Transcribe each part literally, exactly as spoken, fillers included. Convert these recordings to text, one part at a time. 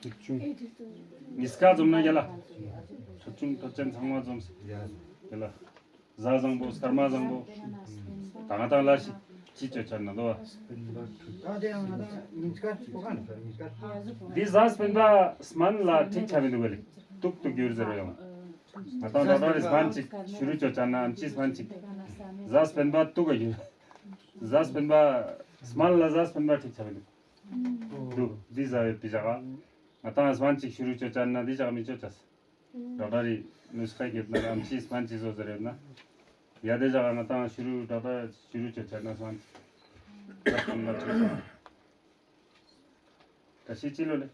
ཐུབ་ཆུང་། ཉིས་ཀ་འཛོམས་ན་ཡ་ལ། ཐུབ་ཆུང་ཐུབ་ཆེན་ཚང་མ་འཛོམས། ཡ་ལ། གཟའ་བཟང་པོ་སྐར་མ་བཟང་པོ། ད་ང་ཏང་ལ་ཞིག་ཅི་ཅོ་ཅར་ན་དོ། ད་དེ་ཡང་ང་ཏང་ཉིས་ཀ་ཅིག་པོ་ག་ན་ཉིས་ཀ་འདི་གཟའ་སྤེན་པ་སྨན་ལ་ཁྲིག་ཆ་མི་འདུག་ག་ལེ། ཏུག་ཏུག་གྱུར་ཟེར་བ་ཡོང་། ང་ཏང་ད་ད་རེ་སྨན་ཅིག་ཞུ་རུ་ཅོ་ཅར་ན་ཨམ་ཅི་སྨན་ཅིག་གཟའ་སྤེན་པ་ཏུག་ག་གྱུར། གཟའ་སྤེན་པ་སྨན་ལ་གཟའ་སྤེན་པ་ཁྲིག་ཆ་མི་འདུག་འདུག་འདི་གཟའ་ཡོད་པི་ཞག་ག་ང་ཏང་སྨན་ཅིག་ཞུ་རུ་ཅོ་ཅར་ན་འདི་ཞག་མི་ཅོ་ཅས། ཌོག་ཊར་རི་ནུས་ཁ་ཡོད་ན་ཨམ་ཅི་སྨན་ཅིག་བཟོ་ཟེར་ཡོད་ན། ཡ་དེ་ཞག་ང་ཏང་ཞུ་རུ་ཌོག་ཊར་ཞུ་རུ་ཅོ་ཅར་ན་སྨན་ཅིག་ད་ཤི་ཅི་ལོ་ལེ།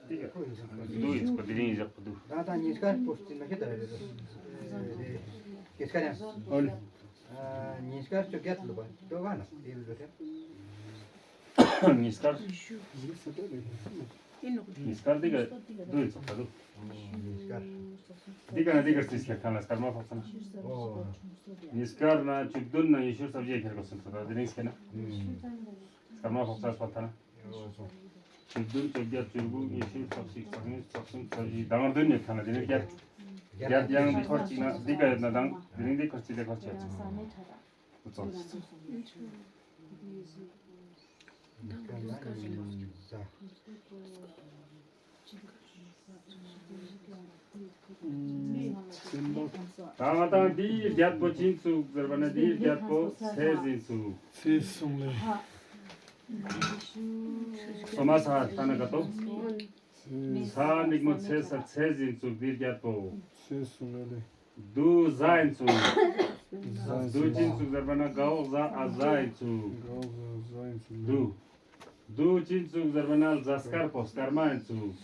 འདི་ཡ། འདུག་ཡིན་ཚོགས་འདི་རིང་བཞག་པ་འདུག་ད་ད་ཉིས་ཀ་པོ་སྟེ་ན་ཁྱེད་ད་རེད། ཉིས་ཀ་རེད། ཨོ་ལེ། ཉིས་ཀ་ཅོ་རྒྱད་ལོ་པ་ཅོ་ག་ན་དེ་བཟོ་ཐེ། ཉིས་ཀ། ཉིས་ཀ་འདི་ག་འདུག་ཡིན་ཚོགས་ད་འདུག་ཉིས་ཀ། འདི་ག་ན་འདི་ག་རྩིས་ཁྱེར་ཁ་ན་སྐར་མ་ཕོག་ཚ་ན། ཉིས་ཀ་ན་བཅུ་བདུན་ན་ཉི་ཤུ་རྩ་བརྒྱད་ཁྱེར་དགོས་སོང་ཚོ་ད་དེ་རིང་ཁྱེར་ན། སྐར་མ་ཕོག་ཚ་སོང་ཐ་ན། བཅུ་བདུན་བཅོ་བརྒྱད་བཅུ་དགུ་ཉི་ཤུ་རྩ་གཅིག་རྩ་གཉིས་རྩ་གསུམ་རྩ་བཞི་ད་ང་བདུན་ཡོད་ཐ་ན་དེ་རིང་བརྒྱད། བརྒྱད་ཡང་འདི་ཁོར་གཅིག་ན་འདི་ག་ཡོད་ན་དང་དེ་རིང་འདི་ཁོར་གཅིག་ལས་ཁོར་གཅིག་ཡོད་ཚོ། ཉིས་ཀ་ཉིས་ཀ་ ད་ང་དང་འདིའི་རྒྱལ་པོ་ཅི་ཡིན་ཚུགས་ཟེར་བ་ན། འདིའི་རྒྱལ་པོ་ཚེ་ཡིན་ཚུགས། ཚེ་སོང་ལེ། སོ་མ་ས་ལྟ་ན་ག་ཏོ། ས་འགྲིག་མོ་ཚེ་ས་ཚེ་ཡིན་ཚུགས། འདིའི་རྒྱལ་པོ། ཚེ་སོང་ལེ། དུ་ཟ་ཡིན་ཚུགས། དུ་ཅི་ཡིན་ཚུགས་ཟེར་བ་ན། གའོ་ཟ་ཨ་ཟ་ཡིན་ཚུགས། དུ། དུ་ཅི་ཡིན་ཚུགས་ཟེར་བ་ན། ཟ་དཀར་པོ་སྐར་མ་ཡིན་ཚུགས།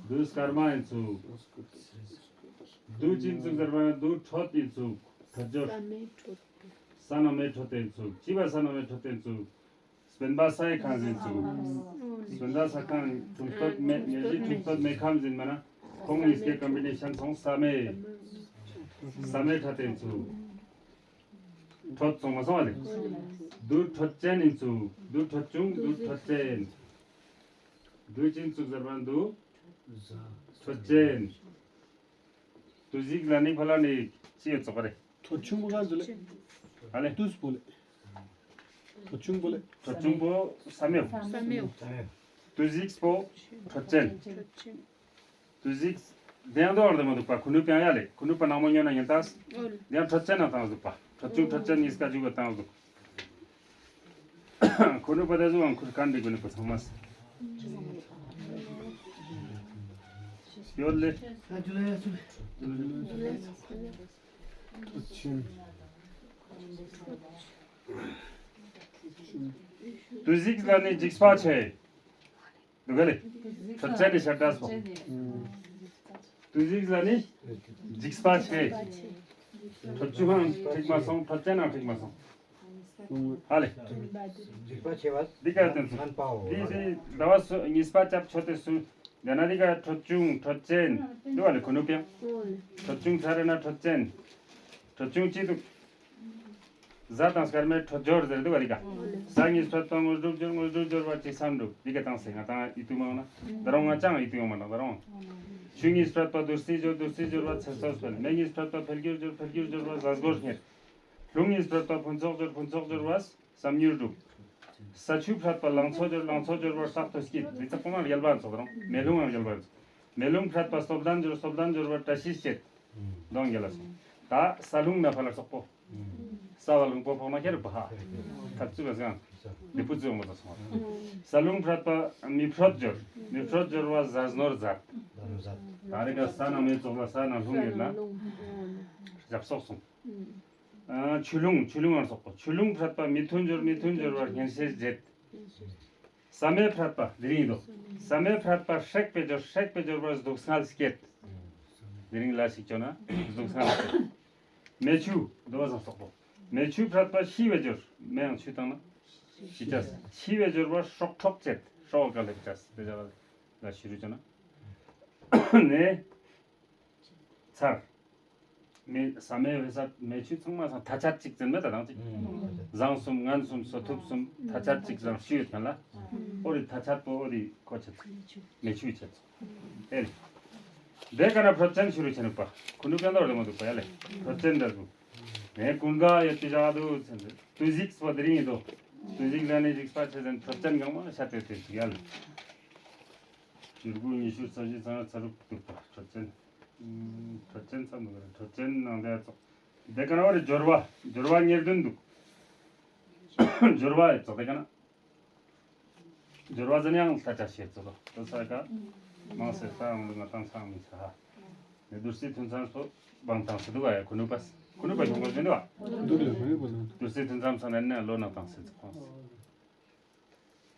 དུ་སྐར་མ་ཡིན་ཚུགས། དུ་ཅི་ཡིན་ཚུགས་ཟེར་བ་ན། དུ་འཕྲོད་ཡིན་ཚུགས། འཕྲོད་སྦྱོར། ས་ན་མེ་འཕྲོད་ཡིན་ཚུགས། ཅི་བ་ས་ན་མེ་འཕྲོད་ཡིན་ཚུགས། སྤེན་པ་སའི་ཁང་ཟིན་ཚུགས། སྤེན་པ་ས་ཁང་། ཁྲུམས་སྟོད་མེ། ཉེ་གཞི་ཁྲུམས་སྟོད་མེ་ཁང་ཟིན་མ་ན། ཁོང་གཉིས་ཀའི་ཀམ་བི་ནེ་ཤན་སོང་། ས་མེ། ས་མེ་འཕྲོད་ཡིན་ཚུགས། འཕྲོད་སོང་མ་སོང་བ་ལེ། དུ་འཕྲོད་ཅན་ཡིན་ཚུགས། དུ་འཕྲོད་ཆུང་། དུ་འཕྲོད་ཅན། དུ་ཅི་ཡིན་ཚུགས་ཟེར་བ་ན། དུ་འཕྲོད་ཅན། དུ་ཟིག་ལ་ནི་ཕ་ལ་ནི་ཅི་ཡོད་ཚོགས་པ་རེད། ཐོ་ཆུང་པོ་ག་ཚོད་ལེ། ཨ་ལེ། ཏུས་པོ་ལེ། ཐོ་ཆུང་པོ་ལེ། ཐོ་ཆུང་པོ་ས་མེའོ། ས་མེའོ། དུ་ཟིག་པོ་འཕྲོད་ཅན། འཕྲོད་ཅན། དུ་ཟིག་དེ་ཡང་དོ་བར་དུ་མ་འདུག་པ། ཁུ་ནུ་པའང་ཡ་ལེ། ཁུ་ནུ་པ་ནང་མོ་ཉོ་ན་ཉན་ཏང་། དེ་ཡང་འཕྲོད་ཅན་ནང་བཏང་འདུག་པ། ཐོ་ཆུང་འཕྲོད་ཅན་གཉིས་ཀ་འཇུག་གི་བཏང་འདུག་ཁོ་ནུ་པ་དེ་ཟུ་བང་ཁུར་ཁན་འདི་གུ་ནི་པ་ཚང་མ་སི། ཡོད་ལེ། དུ་ཟིག་ལ་ནི་འཇིགས་པ་ཆེ། འདུག་ག་ལེ། ཐོད་ཅན་ནི་ཤར་དྲག་སོང་། དུ་ཟིག་ལ་ནི་འཇིགས་པ་ཆེ། ཐོད་ཆུ་ཧང་འགྲིག་མ་སོང་། ཐོད་ཅན་ནང་འགྲིག་མ་སོང་། ཧ་ལེ། འཇིགས་པ་ཆེ་བ། འདི་ག་དེ་ཚོ། ངན་པའོ། འདི་འདི་ཟླ་བ་སུ་ཉིས་པ་ཅབ་ཆོ་དེ་སུ། ཡང་ན་འདི་ག་ཐོད་ཆུང་ཐོད་ཅན། འདུག་ག་ལེ། ཁོ་ནུ་ཀྱང་། ཐོད་ཆུང་ཚ་རེ་ན་ཐོད་ཅན། ཐོད་ཆུང་ཅི་འདུག་ཟ་དང་སྐར་མའི་ཐོད་སྦྱོར་ཟེར་འདུག་ག་ལེ་ཀ། ས་གཉིས་ཕྲད་པ་དངོས་གྲུབ་སྦྱོར། དངོས་གྲུབ་སྦྱོར་བ་ཅི་བསམ་འགྲུབ། འདི་ག་དང་སེ་ང་དང་ཡིད་དུ་མ་འོང་ན། ད་རུང་ང་ཅང་ཡིད་དུ་ཡོང་མ་ན་ད་རུང་། ཆུ་གཉིས་ཕྲད་པ་བདུད་རྩི་སྦྱོར། བདུད་རྩི་སྦྱོར་བ་ཚེ་སྲོག་སྤེལ། མེ་གཉིས་ཕྲད་པ་འཕེལ་འགྱུར་སྦྱོར། འཕེལ་འགྱུར་སྦྱོར་བ་གཟའ་སྒོར་རྙེད། རླུང་གཉིས་ཕྲད་པ་ཕུན་ཚོགས་སྦྱོར། ཕུན་ཚོགས་སྦྱོར་བ་བསམ་མྱུར་འགྲུབ། ས་ཆུ་ཕྲད་པ་ལང་ཚོ་སྦྱོར། ལང་ཚོ་སྦྱོར་བ་རྟག་ཏུ་སྐྱིད། འདི་ཚོ་ཚང་མ་རྒྱལ་བ་ཚོགས་རང་། མེ་རླུང་ཡང་རྒྱལ་བ་ཚོགས། མེ་རླུང་ཕྲད་པ་སྟོབས་ལྡན་སྦྱོར། སྟོབས་ལྡན་སྦྱོར་བ་བཀྲ་ཤིས་སྐྱེད། གདོང་རྒྱལ་ལ་སོང་། ད་ས་རླུང་ན་ཕ་ལ་སོག་པོ། ས་བ་རླུང་པོ་ཕོག་ན་ཁྱེར་བ་ཧ། ཐབས་ཚུལ་ལ་སོང་། ལེ་པུ་ཙུ་མོ་ད་སོང་། ས་རླུང་ཕྲད་པ་མེ་འཕྲོད་སྦྱོར། མེ་འཕྲོད་སྦྱོར་བ་གཟའ་ནོར་ཛད། ད་རེ་ག་ས་ན་མེ་ཙོག་ལ་ས་ན་རླུང་ཡོད་ན། ཞབས་སོག་སོང་། ཆུ་རླུང་། ཆུ་རླུང་ཨང་སོག་པོ། ཆུ་རླུང་ཕྲད་པ་མི་མཐུན་སྦྱོར། མི་མཐུན་སྦྱོར་བར་སྙན་ཤལ་བརྗེད། ས་མེ་ཕྲད་པ་དེ་རིང་ཡིན་དོ། ས་མེ་ཕྲད་པ་སྲེག་པའི་སྦྱོར། སྲེག་པའི་སྦྱོར་བར་སྡུག་བསྔལ་སྐྱེད། དེ་རིང་ལ་ཞིག་ཅོ་ན་སྡུག་བསྔལ་སྐྱེད། མེ་ཆུ་འདོ་བ་ཟང་སོག་པོ། མེ་ཆུ་ཕྲད་པ་ཤི་བའི་སྦྱོར། མེའང་ཆུ་བཏང་ན་ཤི་ཅས། ཤི་བའི་སྦྱོར་བར་སྲོག་འཕྲོག་བྱེད། སྲོག་ག་ལེགས་ཅས་དེ་ལ་ཤི་རུ་ཅོ་ན། ནས། ཚར། མེ་ས་མེ་བེ་ས་མེ་ཆུ་ཚང་མ་སང་ཐ་ཆད་ཅིག་ཙམ་མེད་ད་དང་ཅིག་ཟང་གསུམ་ངན་གསུམ་སོ་ཐུབ་གསུམ་ཐ་ཆད་ཅིག་ཟང་ཤུ་ཡོད་མཁན་ལ། ཨོ་རི་ཐ་ཆད་པོ་ཨོ་རི་ཁོ་ཆད། མེ་ཆུ་ཆད། ཨེ་རི། དེ་ཀ་ན་ཕྲོད་ཅན་ཤུ་རུ་ཆེན་པ། ཁུ་ནུ་ཀན་ལོར་དེ་མ་འདུག་པ་ཡ་ལེ། ཕྲོད་ཅན་འདྲ་འདུག་ངས་ཀུན་དགའ་ཡོད་ཀྱི་བཞག་འདུག་ཚེ་འདི། དུས་ཟིག་སོ་དེ་རིང་ཡིན་དོ། དུས་ཟིག་ལ་ནི་ཟིག་པ་ཆེ་ཟན་ཕྲོད་ཅན་གང་མ་ཤ་དེ་དེ་ཟིག་ཡ་ལེ། ཇུར་གུ་ཉི་ཤུ་རྩ་བཞི་ཚང་ཚ་རུབ་འདུག་པ་ཕྲོད་ཅན། ཕྲོད་ཅན་ཚ་མི་དགོས་ཕྲོད་ཅན་ནང་དེ་ཚོགས། དེ་ཀ་ན་བ་རེ་སྦྱོར་བ། སྦྱོར་བ་ཉེར་བདུན་འདུག་སྦྱོར་བ་ཡི་ཚོགས་དེ་ཀ་ན། སྦྱོར་བ་ཟེར་ཡང་ལྷ་བྲག་ཤེས་ཚོགས་དོ། དོ་ས་ཀ་མང་སེ་ས་ཨང་ལུ་ང་ཏང་ཚང་མི་ཚ་ཧ། ནི་བདུད་རྩི་ཐུན་མཚམས་སོ་བང་ཐང་སི་འདུག་ག་ཡ་ཁུ་ནུ་པ། ཁུ་ནུ་པ་ཁྱོང་གོ་ཟེར་འདུག་ག་བདུད་རྩི་ཐུན་མཚམས་སོ་ནན་ནས་ལོ་ནང་ཏང་སི་ཚོགས་ཁོང་སི།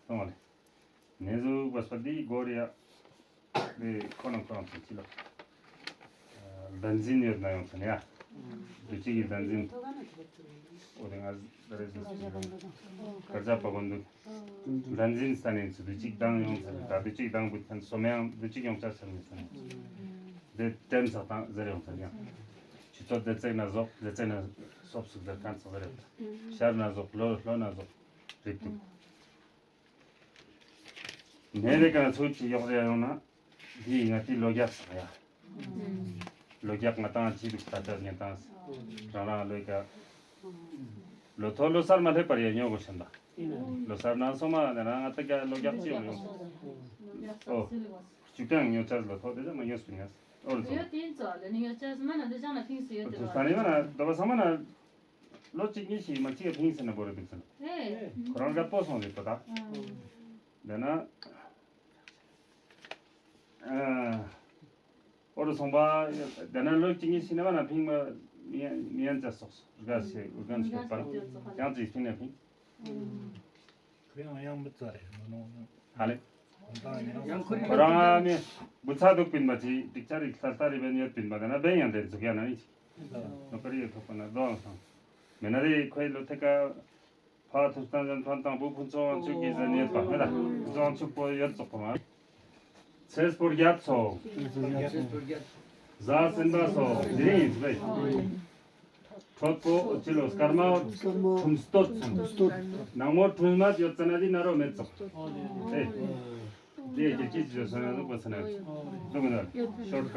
སོང་བ་ལེ། ནེ་ཟུག་པ་སོ་དི་གོ་རི་ཡ། དེ་ཁོ་ན་ཁོ་རང་ཚོ་ཅི་ལ། བདེན་འཛིན་ཡོད་ན་ཡོང་ཚ་ནི་ཡ། དུ་ཅི་གི་བདེན་འཛིན། འོ་དེ་ང་ད་རེ་ཟུག་སི་ཀར་ཇ་པ་གོན་འདུག་བདེན་འཛིན་ས་ནས་ཚུ་དུ་ཅིག་དང་ཡོང་ཚ་ནི་ད་དུ་ཅིག་དང་བུ་ཐན་སོ་མའང་དུ་ཅིག་ཡོང་ཆ་ས་ནས་ས་ནས་ཚུ། དེ་བསྟན་ཚགས་དང་ཟེར་ཡོང་ཚ་ནི་ཡ། ཆུ་ཚོད་དེ་བརྩེགས་ན་ཟོག་དེ་བརྩེགས་ན་སོབ་སུག་ཟེར་ཁན་ཚགས་ཟེར་ཡོང་ཚ། ཤར་ན་ཟོག་ལོ་ལྷོ་ན་ཟོག་རིབ་འདུག་ནས་རེ་ཀ་ཚོད་ཀྱི་གཡོག་རེ་ཡོང་ན། འདི་ང་ཏི་ལོ་རྒྱག་ས་ཡ། ལོ་རྒྱག་ང་ཏང་ཅི་རིགས་ལྟ་ཅག་ཉན་ཏང་། རང་རང་ལོ་རྒྱག་ལོ་ཐོ་ལོ་སར་མ་སླེབས་པར་ཡ་ཉོ་དགོས་ཤན་ད། ལོ་སར་ན་སོ་མ་ནས་ང་ཏི་ཀ་ལོ་རྒྱག་ཅི་ཡོང་ཡོང་། ཨོ། ཅིག་ཀྱང་ཉོ་ཆ་ལ་ཐོག་དེ་ཚོ་མ་ཉོས་སུ་ཉོས། ཨོ་རེད་སོང་། ཡོད་དེ་ཚོ་ལ་ནི་ཉོ་ཆ་མ་ན་འདི་ཅང་ལ་ཕིང་སུ་ཡོད་དེ་ད་རེད་མ་ན་ད་བ་ས་མ་ན་ལོ་གཅིག་གཉིས་ཤིག་མ་གཅིག་ག་ཕིང་སུ་ན་བོར་འདུག་ཟེར། ཨེ། ཁོ་རང་དགའ་པོ་སོང་རེད་པ་ད། ཨང་། དེ་ན། ཨ། ཨོ་རུ་སོང་པ། དེ་ན་ལོ་གཅིག་གཉིས་ཕྱིན་ན་མ་ན་ཕིང་མ་མི་ཡན་ཅ་སོགས་སོ་རྒ་སེ་ཨུ་གན་སོགས་པ་ཡང་ཅིག་ཕིང་ན་ཕིང་། ཁོ་ཡང་ཡང་མི་ཙ་རེད་མ་ནོ། ཧ་ལེ། ཁོ་རང་ཨ་མི་བུ་ཚ་འདུག་པིན་པ་ཅི་ཏིག་ཅ་རིག་ལྟ་ལྟ་རི་བན་ཡོད་པིན་པ་དེ་ན་བན་ཡང་དེ་འཛུགས་ཡ་ན་ནི་ཅི། ལོ་ཀ་རི་ཡོད་ཐོག་པ་ན་རྡོ་ཨང་སང་། མེ་ན་རི་ཁོའི་ལོ་ཐེ་ཀ་ཕ་ཐུབ་སྟངས་ཅན་ཕན་དང་བུ་ཕུན་ཚོགས་དབང་ཕྱུག་གི་ཟན་ཡོད་པ་མེད་ལ་ཕུན་ཚོགས་དབང་ཕྱུག་པོ་ཡོད་ཙོག་པོ་མ། ཚེས་པོ་བརྒྱད་ཚོ། གཟའ་སེམས་པ་སོ་དེ་རིང་ཡིན་པས། ཁྲོད་པོ་ཅི་ལོ་སྐར་མ་ཁྲུམ་སྟོད་ཚོ། ནང་མོ་ཁྲུམ་མ་ཡོད་ཙ་ན་དེ་ན་རོ་མེད་ཙོག་ཨེ། དེ་རྒྱལ་སྤྱི་ཅི་ཡོད་སོང་ཡང་ལུག་པ་ཚ་ན་ལུག་ན་ཤོར་ཀ་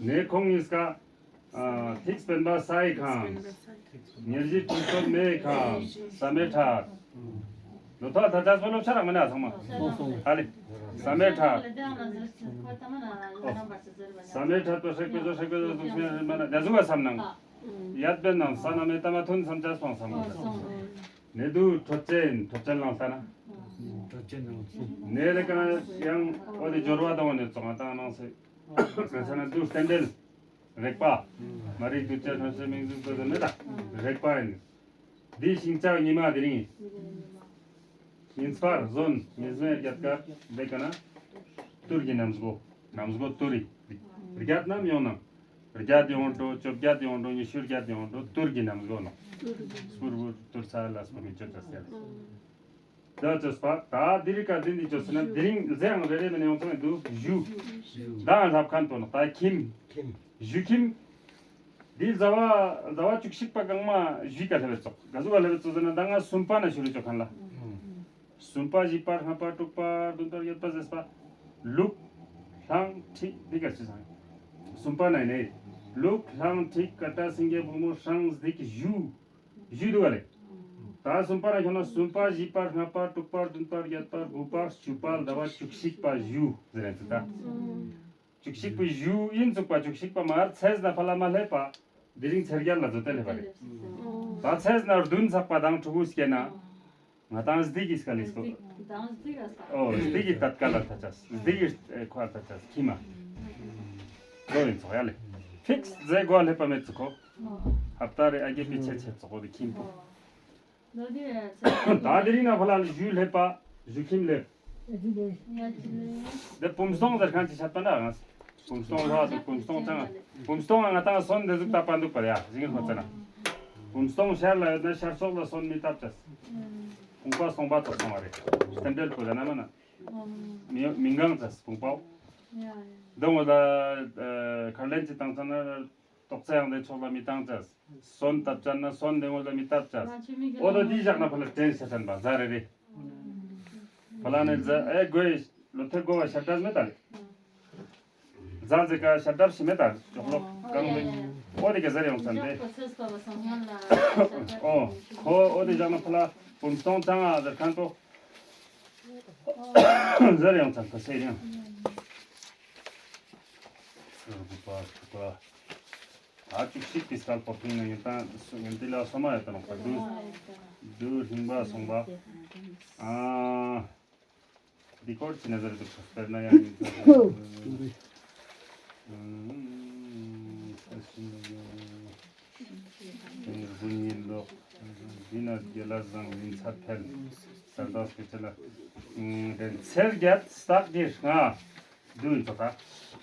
ནས་ཁོང་གཉིས་ཀ་ཨ། ཐིག་སྤེན་པ་སའི་ཁང་། ཉེར་བཞི་དུས་ཚོད་མེའི་ཁང་། ས་མེ་ཁྲག་ལོ་ཐོག་ད་ཅག་སོ་སློབ་ཆ་རག་མེད་ན་ཚང་མ། ཧ་ལེ། ས་མེ་ཁྲག་ས་མེ་ཁྲག་ཏོ་ཧྲེག་པེ་ཟོ་ཧྲེག་པེ་ཟོ་དུག་སེ་མ་ན་རྒྱ་ཟུག་ག་བསམ་ནང་། ཡར་པེ་ནང་ས་ན་མེ་ཏ་མ་ཐུན་བསམ་ཆ་སོང་བསམ་གི། ནེ་དུ་ཁྲོ་ཅན་ཁྲོ་ཅན་ལང་ལྟ་ན། ཁྲོ་ཅན་ལང་སོང་། ནེ་རེ་ཀ་ན་ཡང་འོ་དེ་སྦྱོར་བ་དང་འོ་ནེ་བཙོང་བ་དང་ནང་སེ། ག་ས་ན་དུ་རྟེན་འབྲེལ། རེག་པ། མ་རིག་དུ་བཅད་ཐོན་སའི་མིང་གཟུགས་དོ་དོ་མེད་ད། རེག་པ་ཡིན། འདི་ཤིང་ལྕགས་ཉི་མ་དེ་རིང་ཡིན། ཉིན་སྤར་ཟོན་ཉིན་ཟོན་རྒྱབ་ཀ་བེ་ཀ་ན། ཏུར་གྱི་གནམ་སྒོ། གནམ་སྒོ་ཏུར་རི། རྒྱབ་ནམ་ཡོང་ནམ། རྒྱབ་ཡོང་འགྲོ་བཅོ་བརྒྱད་ཡོང་འགྲོ་ཉི་ཤུ་རྒྱབ་ཡོང་འགྲོ་ཏུར་གྱི་གནམ་སྒོ་ནོ། སྤུར་བུར་ཏུར་ས་ལ་སྤུར་མི་བཅོ་ཅ་སེ། ད་ཅོས་པ་ད་དེ་རིང་ཀ་དེ་འདི་ཅོས་ཟེར་ན་དེ་རིང་ཟེ་ཡང་རེ་རེ་མིན་ཡོང་ཚང་འདུག་བཞུ། ད་ལྷབ་ཁན་དོ་ནོ་ད་ཁྱིམ། ཁྱིམ། བཞུ་ཁྱིམ། འདི་ཟླ་བ་ཟླ་བ་བཅུ་གཅིག་པ་གང་མ་བཞུ་ཀ་ལྷབ་བེ་ཙོག་ག་ཟུག་ག་ལྷབ་བེ་ཙོག་ཟེར་ན་ད་ང་གསུམ་པ་ན་བཞུ་རེ་ཅོ་ཁན་ལ། གསུམ་པ་བཞི་པ་ལྔ་པ་དྲུག་པ་བདུན་པ་བརྒྱད་པ་ཟེར་པ། ལུག་ལྷང་ཁྲིག་འདི་ག་ཅི་སང་། གསུམ་པ་ན་ནི། ལུག་ལྷང་ཁྲིག་ཀ་ཏ་སེང་གེ་བུ་མོ་ཧྲང་འདི་གི་བཞུ། བཞུ་འདུག་ག་ལེ། ད་གསུམ་པ་ན་ཁྱོད་ན་གསུམ་པ་བཞི་པ་ལྔ་པ་དྲུག་པ་བདུན་པ་བརྒྱད་པ་དགུ་པ་བཅུ་པ་ཟླ་བ་བཅུ་གཅིག་པ་བཞུ་ཟེར་ནས་ཚུལ་ད། བཅུ་གཅིག་པའི་བཞུ་ཡིན་ཚུགས་པ་བཅུ་གཅིག་པ་མར་ཚེས་ན་ཕ་ལ་མ་སླེབས་པ། དེ་རིང་ཚེས་བརྒྱད་ལ་བཟོ་ལྟ་སླེབས་པ་རེད། ད་ཚེས་ན་བདུན་ཚགས་པ་དང་ཕྲུ་གུ་སྐྱེས་ན། ང་དང་སྡིག་གིས་སྐལ་ལིས་གོ། ཨོ་སྡིག་གིས་ཏད་ཀ་ལ་ཐ་ཆ་སྡིག་གིས་ཁོ་ཐ་ཆ་ཁྱི་མ། ལོ་ཡིན་ཚོགས་ཡ་ལེ། ཕིགས་ཟེ་གོ་སླེབས་པ་མེད་ཚུགས་གོ། ཧབ་ཏ་རེ་ཨ་རྒྱལ་པི་ཆེ་ཆེ་ཚོགས་གོ་དེ་ཁྱིམ་པོ། ད་དེ་རིང་ན་ཕ་ལ་བཞུ་སླེབས་པ་བཞུ་ཁྱིམ་སླེབས། དེ་བུམ་སྟོང་ཟེར་མཁན་གྱི་ཆ་ད་ན་ང་། བུམ་སྟོང་ལྷ་འདུག་བུམ་སྟོང་ཅང་། བུམ་སྟོང་ང་ང་ཏང་སོན་འདི་ཟུག་བཏབ་པ་འདུག་པ་ཡ་ཞིག་ཁོ་ཚ་ན། བུམ་སྟོང་ཤར་ལ་ཡོད་ན་ཤར་ཕྱོགས་ལ་སོན་མི་བཏབ་ཅས། ཕུང་པ་སྟོང་པ་ཙོག་སོང་བ་རེད། རྟེན་འབྲེལ་པོ་ལ་ན་མ་ན། མི་མི་འགང་ཅས་ཕུང་པའོ། འདི་ངོ་ལ་ཁར་ལེན་གྱི་བཏང་ཚ་ན། ཏོག་ཙེ་ཡང་དེ་ཕྱོགས་ལ་མི་བཏང་ཅས། སོན་བཏབ་ཅས་ན་སོན་དེ་ངོ་ལ་མི་བཏབ་ཅས། ཨོ་དོ་དེའི་ཞག་ན་ཕ་ལ་དྲན་ཤ་དྲན་པ་ཟ་རེ་རེ། ཕ་ལ་ནི་ཟ་ཨེ་དགོས་ལོ་ཐེ་དགོ་བ་ཤ་དྲན་མེད་ད་ལེ། ཟ་ཟེ་ཀ་ཤ་དྲན་ཤི་མེད་ད་ལེ་ཅོག་ལོ་གང་ལེ། ཨོ་དེ་ག་ཟ་རེ་ཡོང་ཚན་དེ། ཨོ་ཁོ་ཨོ་དེ་ཞག་ན་ཕ་ལ་བུམ་སྟོང་ཅང་ཨ་ཟེར་མཁན་པོ། ཟ་རེ་ཡོང་ཚན་ཁ་སེ་ཡང་། ད་བཅུ་གཅིག་པའི་སྐལ་པོ་ཕིང་ན་ཡིན་ཏང་སུ་ཡིན་ཏི་ལ་སོ་མ་ཡོད་ཏང་ཁ་དུ་དུ་ལྷིང་པ་སོང་པ། ཨ་འདི་སྐོར་ཅི་ནས་ཟེར་དུ་ཁོ་སྤེར་ན་ཡང་ཡིན་ཏང་ཨུམ་ས་ཤིང་ཡོད། དེ་ནས་དགུན་ཉིན་ལོག་འདི་ན་དགེ་ལ་བཟང་ཡིན་ཚད་འཕེལ་ས་བདག་སྐུ་ཆེ་ལ་དེ་ཚེས་བརྒྱད་སྟག་གི་སྔ། བདུན་ཚོ་ད།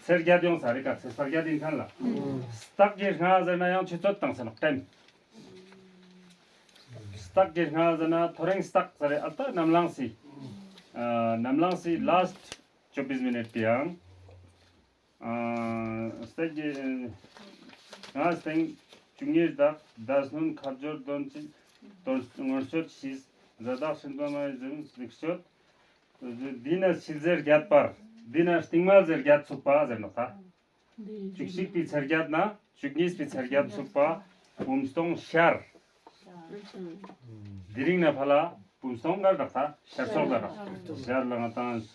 ཚེས་བརྒྱད་ཡོང་ས་རེད་ཀ་ཚེས་པ་བརྒྱད་ཡིན་མཁན་ལ། སྟག་གི་སྔ་ཟེར་ན་ཡང་ཆུ་ཚོད་བཏང་ས་ནོག་བསྟན། སྟག་གི་སྔ་ཟེར་ན་ཐོ་རེང་སྟག་ཟེར་རེད་ཨ་ད་ནམ་ལངས་སི། ཨ་ནམ་ལངས་སི་ལ་སི་ཊི་ཅོ་བིས་མི་ནིཊ་པི་ཡང་། ཨ་སྟག་གི་སྔ་སྟེང་བཅུ་གཉིས་དག་ཟླ་སྣོན་ཁ་སྦྱོར་དོན་གཅིག་དོན་ངོ་སྤྱོད་ཤིས་ཟླ་དག་ཤིན་ཏུ་མ་ཡི་ཟིན་ལེགས་སྤྱོད། འདི་ན་ཕྱི་ཟེར་བརྒྱད་པར། འདི་ན་སྟིང་མ་ཟེར་བརྒྱད་ཚུགས་པ་ཟེར་ནོ་ད། བཅུ་གཅིག་པའི་ཚེས་བརྒྱད་ན་བཅུ་གཉིས་པའི་ཚེས་བརྒྱད་ཚུགས་པ་བུམ་སྟོང་ཤར། དེ་རིང་ན་ཕ་ལ་བུམ་སྟོང་ག་རག་ད་ཤར་ཕྱོགས་ལ་རག་ཤར་ལ་ང་དང་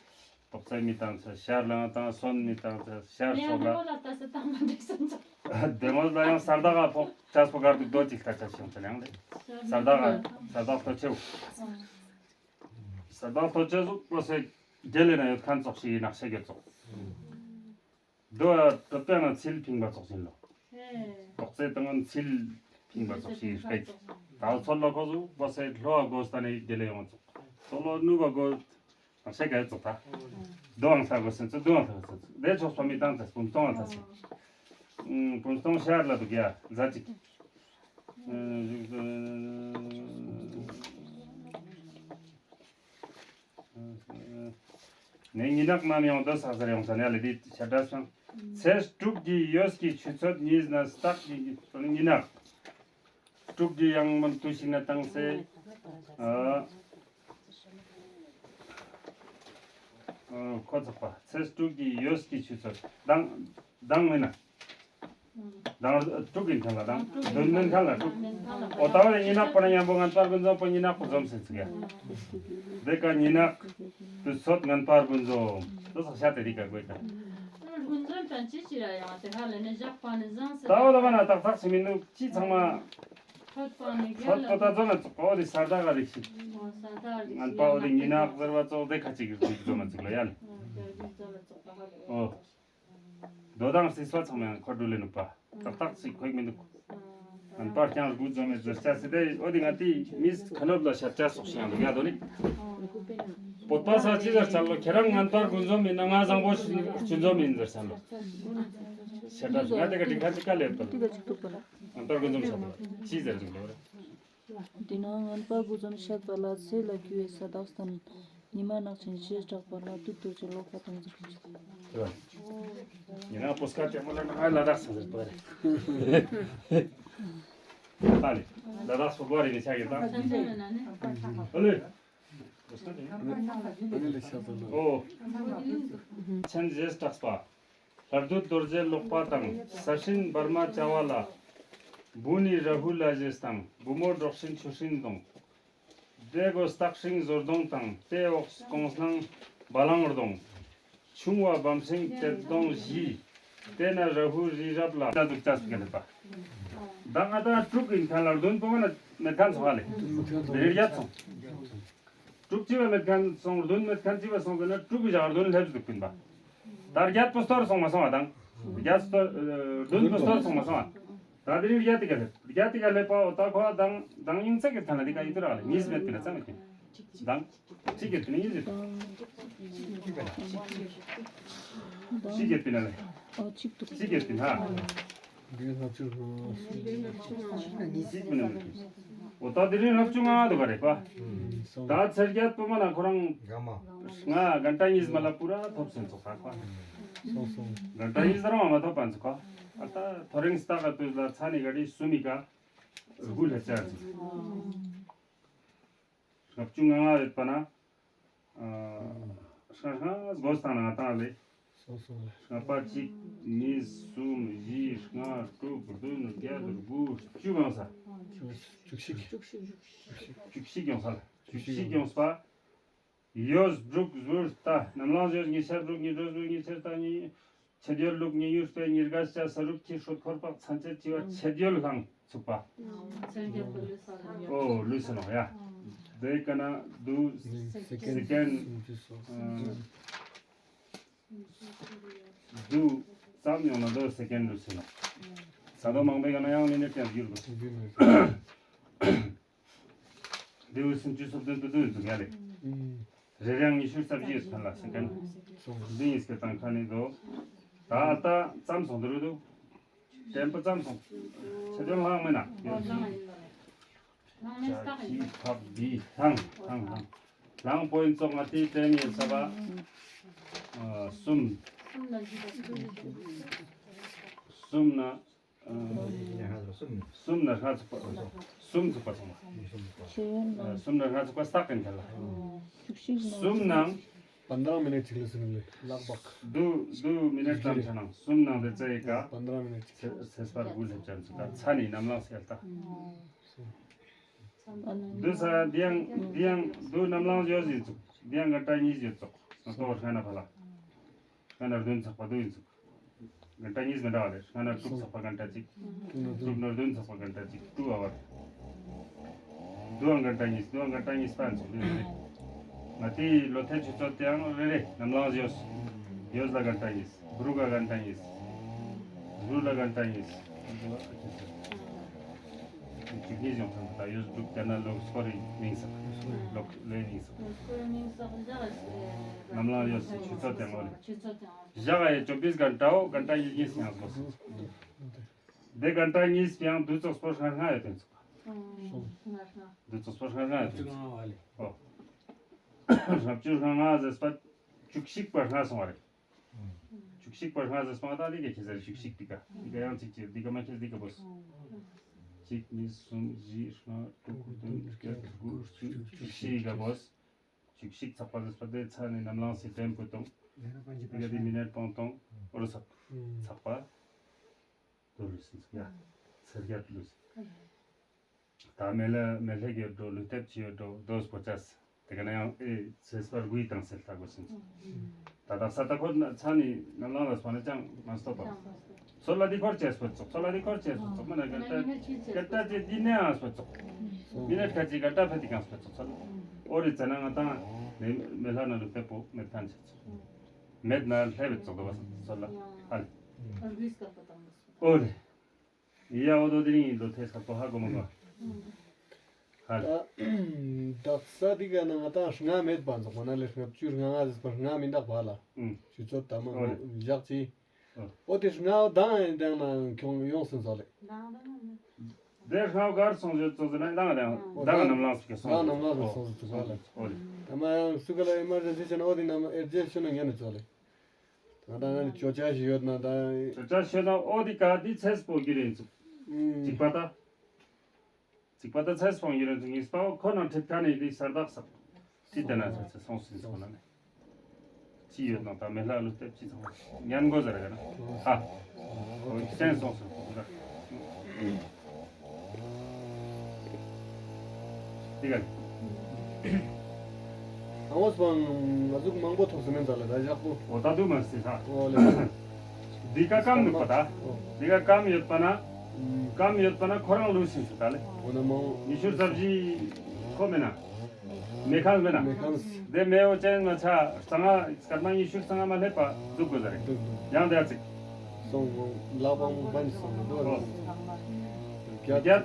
ཏོག་ཙེ་མི་བཏང་ཚེ་ཤར་ལངས་བཏང་། སོན་མི་བཏང་ཚེ་ཤར་ཡང་སོགས་ལ། ལ་ལྟ་ས་བཏང་མ་འགྲིག་སོང་ཙང་། བདེ་མོ་ལ་ཡང་ས་བདག་ག་ཕོག་ཅག་པོ་གར་དུ་རྡོ་གཅིག་ལྟ་ཆ་བྱུང་ཚེ་ཡང་རེད། ས་བདག་ག་ས་བདག་ལྟོ་ཆེའུ། ས་བདག་ལྟོ་ཆེ་ཟུག་པོ་སེ་རྒྱལ་ལས་ན་ཡོད་མཁན་ཙོགས་ཤིག་ཡིན་ནག་ཤེས་གི་ཙོགས། རྡོ་ཡ་དོད་པས་ན་ཚིལ་ཕིང་པ་ཙོགས་ཡིན་ལོ། ཏོག་ཙེ་དང་ཚིལ་ཕིང་པ་ཙོགས་ཤིག་རེད། ད་ཚོད་ལ་ཁོ་ཚོ་པ་སེ་ལྷོ་བ་གོ་སྟ་ནས་རྒྱལ་ལས་ཡོང་ཙོགས། ཚོད་ལོ་ནུ་བ་གོ། ང་ཤེས་ག་ཙོགས་ད། རྡོའང་ལྷ་གོ་སེམས་ཚོ་རྡོའང་ལྷ་གོ་སེམས་ཚོ་དེ་ཕྱོགས་སོ་མི་བཏང་ཚེ་བུམ་སྟོང་ལ་ལྷ་སེ། བུམ་སྟོང་ཤར་ལ་འདུག་ཡ་ཟ་ཅིག་ནས་ཉི་ནག་ནམ་ཡོང་དོ་ས་ཟེར་ཡོང་ས་ནས་ལ་དེ་ཤ་འདྲ་སོང་། ཚེས་དྲུག་གི་ཡོས་ཀྱི་ཆུ་ཚོད་གཉིས་ན་སྟག་གི་ཉི་ནག་དྲུག་གི་ཡང་མིན་དུ་ཞིག་ན་བཏང་སེ། ཨ། ཨ། ཁོ་ཚོགས་པ་ཚེས་དྲུག་གི་ཡོས་ཀྱི་ཆུ་ཚོད་དང་། དང་མིན་ན། དང་དྲུག་གི་མཐའ་ལ་དང་། བདུན་མིན་མཐའ་ལ་དྲུག་ཨོ་ད་བ་ལས་ཉི་ནག་པ་ན་མཉམ་པོ་ངན་པར་ཀུན་འཛོམས་པོ་ཉི་ནག་པོ་འཛོམས་ཟེར་ཚིག་ཡ། དེ་ཀ་ཉི་ནག་དུས་ཚོད་ངན་པར་ཀུན་འཛོམས་དུ་ས་ཤ་དེ་རིག་ག་དགོས་ཀ་ཀུན་འཛོམས་ཅན་ཅི་ཅི་ར་ཡང་དེ་ཧ་ལས་ནས་བཞག་པ་ནས་བཟང་ཟེར། ད་བ་ལ་བ་ན་ཏག་ཏག་ཞིག་མིན་འདུག་ཅི་ཚང་མ། ཁོད་པ་ནི་རྒྱ་ལ། ཁོད་པ་ད་ཚོ་ན་ཚོགས་པ་འོ་དེ་ས་ད་ག་རིག་ཤིག་ཨོ་ས་ད་རིག་ཤིག་ངན་པ་འོ་དེ་ཉི་ནག་ཟེར་བ་ཚོགས་དེ་ཁ་ཅིག་རིག་ཚོ་མ་ཚིག་ལ་ཡ་ལེ། ཨོ་རྒྱ་རིག་ཚོ་ལ་ཚོགས་པ་ཧ་ལེ། ཨོ། རྡོ་དང་སྲིད་སོགས་ཚང་མ་ཡང་ཁོ་འགྲུལ་ལེ་ནུག་པ། ཏག་ཏག་ཅིག་ཁོ་མི་འདུག་ངན་པ་རྐྱང་རྒུད་ཚོ་མེད་ཟེར་ཆ་སི་དེ་འོ་དེ་ང་དེ་མིས་ཁ་ནོབ་ལ་ཤར་ཆ་སོགས་ཤིག་ཡང་འདུག་ཡ་དོ་ནི། བོད་པ་ས་ཅི་ཟེར་ཚར་ལོ་ཁྱེད་རང་ངན་པ་རྒུད་ཚོ་མིན་ན་ང་བཟང་པོ་ཞིག་རྒུད་ཚོ་མིན་ཟེར་ཚར་ལོ། ཤར་ཆ་སོགས་ང་དེ་ག་དྲིན་ཁ་ཅིག་ག་ལེབ་དོ། ངན་པ་རྒུད་ཚོ་ཤར་དོ་ཅི་ཟེར་འདུག་ལོ། འདི་ན་ངན་པ་དགུ་ཙམ་བཤད་པ་ལ་ཚེ་ལ་རྒྱུ་བའི་ས་བདག་སྟན། ཉི་མ་ནག་ཅན་ཞེས་གྲགས་པ་ལ་སྟོད་རྡོ་རྗེ་ལོག་པ་དང་འཛིན་པ། ཡིན་ན་པོ་སྐ་ལྟད་མོ་ལ་ང་ལ་དྭགས་སང་ཟེར་པ་རེད། ད་ལེ་ལ་དྭགས་སོ་པ་རེད་ནི་ཆ་གི་ད། ཨོ་ལེ། ཨོ། ཆེན་ཞེས་གྲགས་པ། ལྷ་བདུད་རྡོ་རྗེ་ལོག་པ་དང་། ས་སྲིན་འབར་མ་བྱ་བ་ལ། བུ་ནི་ར་ཧུ་ལ་ཞེས་དང་། བུ་མོ་འབྲོག་སྲིན་ཆུ་སྲིན་གདོང་། དེ་གོ་སྟག་སྲིན་ཟོར་གདོང་དང་། དེ་འོག་ཀོང་སྣང་བ་ལང་གདོང་། ཆུང་བ་བམ་སྲིན་གཏེར་གདོང་བཞི། དེ་ན་ར་ཧུ་རི་རབ་ལ། ན་དུག་ཅག་སུ་ག་ལེ་པ། ད་ང་ད་དྲུག་ཡིན་མཁན་ལ་བདུན་པོ་མ་ན་མེད་མཁན་སོང་ཨ་ལེ། རེ་རྒྱབ་སོང་། དྲུག་གཅིག་པ་མེད་མཁན་སོང་བདུན་མེད་མཁན་གཅིག་པ་སོང་ཟེར་ན་དྲུག་གི་བཞག་བདུན་སླེབས་འདུག་པིན་པ། ད་བརྒྱད་པོ་སྟོར་སོང་མ་སོང་བ་དང་། བརྒྱད་སྟོར་བདུན་པོ་སྟོར་སོང་མ་སོང་བ། ད་དེ་རིང་བརྒྱད་དེ་ག་ལེ་བརྒྱད་དེ་ག་ལེ་པའོ་ད་ཁོ་དང་དང་ཡིན་ཚེ་གི་ཐ་ན་དེ་ག་ཡིན་དུ་ར་ལེ་གཉིས་མེད་པིན་ན་ཙམ་མེད་པིན། དང་གཅིག་གི་དེ་ནི་ཡིན་ཟེར། གཅིག་གི་དེ་ན་ལེ། གཅིག་གི་དེ་ན། འདི་ལྔ་བཅུ་ང་། འོ་ད་དེ་རིང་ལྔ་བཅུ་ང་དུ་ག་རེད་པ། ད་ཚེར་རྒྱད་པོ་མ་ན་ཁོ་རང་། ང་གན་ཊ་གཉིས་མ་ལ་པུ་ར་ཐོབ་སེམས་ཚོགས་ཁ་ཁ། གན་ཊ་གཉིས་རང་མ་ཐོབ་པ་ཚོགས་ཁ། ཨ་ད་ཐོ་རེང་སྟག་ག་དུས་ལ་ཚ་ནི་ག་རི་སུ་མི་ཀ། དགུ་ལྷ་ཅར་ཚོགས། ལྔ་བཅུ་ང་ལྔ་ཡོད་པ་ན། ཨ། ཧྲ་ཧྲ་སྒོ་སྟངས་ན་ང་ཏང་ལེ། སོ་སོ་ལེ། ལྔ་པ་གཅིག་གཉིས་གསུམ་བཞི་ལྔ་དྲུག་བདུན་བརྒྱད་དགུ་བཅུ་གང་ས། བཅུ་གཅིག་བཅུ་གཅིག་ཡོང་ས་ལ། བཅུ་གཅིག་ཡོང་ས། ཡོས་འབྲུག་ཟུར་ལྟ་ནམ་ལངས་ཡོས་ཉི་ཤར་འབྲུག་ཉི་སྒྲོ་ཟུར་ཉི་ཤར་ལྟ་ཉི། ཆེད་ཡོད་ལུག་ཉི་ཡུར་སྤེ་ཉི་དགའ་སྐྱ་ས་རུབ་ཁྱི་ཧྲོད་འཁོར་པག་ཚན་ཆད་ཅི་བ་ཆེད་ཡོད་ལྷང་ཚུགས་པ། ཨོ་ལུས་ས་ནོ་ཡ། དེ་ཀ་ན་དུ་སེ་ཀན་དུ་ཙམ་ཡོང་ན་དུ་སེ་ཀན་ལུས་ས་ནོ། ས་དོ་མང་པོའི་ཀ་ན་ཡང་མི་ནེ་ཀན་ཡུར་དགོས། དེའུ་སུམ་ཅུ་སོ་བདུན་དུ་དུ་འདུག་ཡ་ལེ། རེ་རེའང་ཉི་ཤུ་རྩ་བཞི་ཡོད་ཐོན་ལ་སེ་ཀན། འདི་ཡིན་སྐད་དང་ཁ་ནི་དོ། ད་ལྟ་ཙམ་སོང་དུ་རུ་དུ། དྲན་པ་ཙམ་སོང་། ཆེ་དོན་ལྷང་མེད་ན། ཡོད་ཅི། ཅ་ཁི་ཕག་བི་ལྷང་ལྷང་ལྷང་། ལྷང་པོ་ཡིན་ཙོག་ང་དེའི་དྲན་ཡོད་ས་པ། གསུམ། གསུམ་ན། གསུམ་ན་ལྔ་ཚུགས་པ། གསུམ་ཚུགས་པ་སོང་བ། གསུམ་ན་ལྔ་ཚུགས་པ་སྟག་གིན་ཁ་ལ། གསུམ་ནང་། པནྡྲ་མི་ནེ་ཅིག་ལ་སོང་ལེ་ལག་བག་དུ་དུ་མི་ནེ་ཙམ་ཆ་ནང་གསུམ་ནང་དེ་ཙེ་ཡི་ཀ་པནྡྲ་མི་ནེ་ཅིག་ཚེ་སྤར་དགུ་ལྷེབ་ཅན་ཚུགས་ད་ཚ་ནི་ནམ་ལངས་སེལ་ད། དུ་ས་དེ་ཡང་དེ་ཡང་དུ་ནམ་ལངས་ཡོད་ཟིན་ཚུགས་དེ་ཡང་ག་ཏྲ་གཉིས་ཡོད་ཚུགས། ང་ཏོག་ལྔ་ན་ཕ་ལ། ལྔ་ན་བདུན་ཚགས་པ་བདུན་ཚུགས། གན་ཊ་གཉིས་མི་འདྲ་བ་རེད། ལྔ་ན་དྲུག་ཚགས་པ་གན་ཊ་གཅིག་དྲུག་ན་བདུན་ཚགས་པ་གན་ཊ་གཅིག་ཏུ་ཨ་བར། དུའང་གན་ཊ་གཉིས། དུའང་གན་ཊ་གཉིས་པ་ཚུགས་རེད། ང་དེའི་ལོ་ཐེ་ཆུ་ཚོད་དེའང་རེ་རེ་ནམ་ལངས་ཡོད། ཡོད་ལ་གན་ཊ་གཉིས། བུ་རུ་ག་གན་ཊ་གཉིས། བུ་རུ་ལ་གན་ཊ་གཉིས། བཅུ་གཉིས་ཡོང་ཐང་ད་ཡོད་དྲུག་དེ་ན་ལོག་སྐོར་རིང་མིང་སོགས། ལོག་ལོའི་མིང་སོགས། ནམ་ལངས་ཡོད་སྲིད་ཆུ་ཚོད་དེ་ངོ་རེད། བཞག་ཡས་ཅོ་བིས་གན་ཊའོ་གན་ཊ་ཡིན་གཉིས་ཡང་སོ་སོ། དེ་གན་ཊ་གཉིས་ཡང་དུས་ཚོད་སྐོར་ལྔ་ལྔ་ཡོད་དོན་ཚོགས། དུས་ཚོད་སྐོར་ལྔ་ལྔ་ཡོད་དོན་ཚོགས། ཨོ། ལྔ་བཅུ་ལྔ་ལྔ་ཟེར་པ་བཅུ་གཅིག་པ་ལྔ་སོང་བ་རེད། བཅུ་གཅིག་པ་ལྔ་ཟེར་སོང་བ་ད་དེ་ག་ཁྱེད་ཟེར་བཅུ་གཅིག་འདི་ག་འདི་ག་ཡང་གཅིག་གཅིག་འདི་ག་མ་ཁྱེད་འདི་ག་བོས། གཅིག་གཉིས་གསུམ་བཞི་ལྔ་དྲུག་བདུན་བརྒྱད་དགུ་བཅུ་བཅུ་གཅིག་ག་བོས། བཅུ་གཅིག་ཚགས་པ་ཟེར་པ་དེ་ཚ་ནས་ནམ་ལངས་སི་ཊེམ་པོ་དང་། དེ་ག་དེ་མི་ནེཊ་སྤང་དང་ཨོ་རོ་ཚགས་པ། དོ་ལུས་སི་ཡ། ཚེར་རྒྱ་ལུས། ད་མེ་ལ་མེ་ལྷེ་གི་འགྲོ་ལུས་ཐེབས་ཆི་ཡོད་འགྲོ་དོ་སྤོ་ཅས། དེ་ག་ན་ཡང་ཨེ་ཚེ་སྤར་དགུའི་དང་སེལ་ལྟ་དགོས་ཟིན། ད་དག་ས་ད་ཁོ་ན་ཚ་ནི་ནམ་ལངས་ལ་སྤང་ན་ཅང་མ་སྟོབས་པ། ཚོ་ལ་དི་ཁོར་ཅེས་སྤོ་ཙོག་ཚོ་ལ་དི་ཁོར་ཅེས་སྤོ་ཙོག་མ་ན་ག་ད་ག་ད་ཅེ་དི་ནེ་ཨང་སྤོ་ཙོག་མི་ནེ་ཁ་ཅི་ག་ད་ཕ་དི་གང་སྤོ་ཙོག་ཚོ་ལ་ཨོ་རི་ཙ་ན་ང་ཏང་མེ་མེ་ལྷ་ན་ལུ་ཏེ་པོ་མེ་ཐན་ཅེས་ཙོག་མེད་ན་ལྷེ་བེ་ཙོག་དོ་བ་ཚོ་ལ་ཨ་ལི་ཨོ་རི། ཡ་འོ་དོ་དེ་རིང་ལོ་ཐེས་ཁ་ཏོ་ཧ་གོ་མ་གོ། ཧ་ལ། དག་ས་དེ་ག་ན་ང་ཏང་ལྔ་མེད་པ་འཛོག་མ་ན་ལེ་ལྔ་བཅུ་ལྔ་ལྔ་ཟེར་པ་ལྔ་མི་འདག་པ་ལ། ཆུ་ཚོད་དམ་ཨོ་ལེ། བཞག་ཅི། ཨོ། ཨོ་དེ་ལྔ་དང་ཡང་དང་ན་ཁྱོང་ཡོང་སུན་ཟོ་ལེ། དེ་ལྔ་གར་སོང་ཟེར་ཙོ་ཟེར་ན་དང་དང་དང་ནམ་ལངས་སུ་ཁེ་སོང་། དང་ནམ་ལངས་སུ་སོང་ཟེར་ཙོ་ལེ། ཨོ་ལེ། དམ་ཡང་སུ་ག་ལ་ཨི་མར་ཇེན་སི་ཅན་ཨོ་དེ་ནམ་ཨེར་ཇེ་ཤུ་ན་ཉན་ཙོ་ལེ། ད་ལྟ་ང་ནི་ཅོ་ཅག་ཞིག་ཡོད་ན་ད། ཅོ་ཅག་ཞིག་ཡོད་ན་ཨོ་དི་ག་དི་ཚེས་པོ་གི་རེད་ཚུགས། ཅིག་པ་ད། ཅིག་པ་ད་ཚེས་པོ་གི་རེད་ཚུགས་ངིས་པའོ་ཁོ་ན་ཁྲིད་ཁ་ནས་དི་སར་དག་སག་ཅི་དེ་ན་ཚེས་ཚེས་སོང་སིན་སོང་ན་ནི། ཅི་ཡོད་ན་ད་མེ་ལྷ་ལུ་ལྟེབ་ཅི་ཚང་ཉན་གོ་ཟེར་ག་ན། ཧ། ཨོ་ཅན་སོང་སོང་ཟེར་ག། དེ་ག་ལ། ཨ་འོ་སྤང་ང་ཟུག་མང་པོ་ཐོབ་སེ་མེད་ཙ་ལ་ད་ཞག་པོ། འོ་ད་དུ་མ་སི་ས། འོ་ལེ། འདི་ཀ་སྐམ་ནུག་པ་ད། འདི་ཀ་སྐམ་ཡོད་པ་ན། སྐམ་ཡོད་པ་ན་ཁོ་རང་ལུས་སིན་སི་ད་ལེ། འོ་ན་མང་། ཉི་ཤུ་རྩ་བཞི་ཁོ་མེད་ན། མེ་ཁང་མེད་ན། མེ་ཁང་། དེ་མེ་འོ་ཅན་མ་ཆ་རྩ་ང་སྐར་མ་ཉི་ཤུ་རྩ་ང་མ་སླེབས་པ་འདུག་དགོས་ས་རེད། འདུག་འདུག་ཡང་དེ་ཚིག་སོང་ངོ་ལག་པ་མོ་བན་སོང་ངོ་འདུག་རྒྱ་རྒྱ་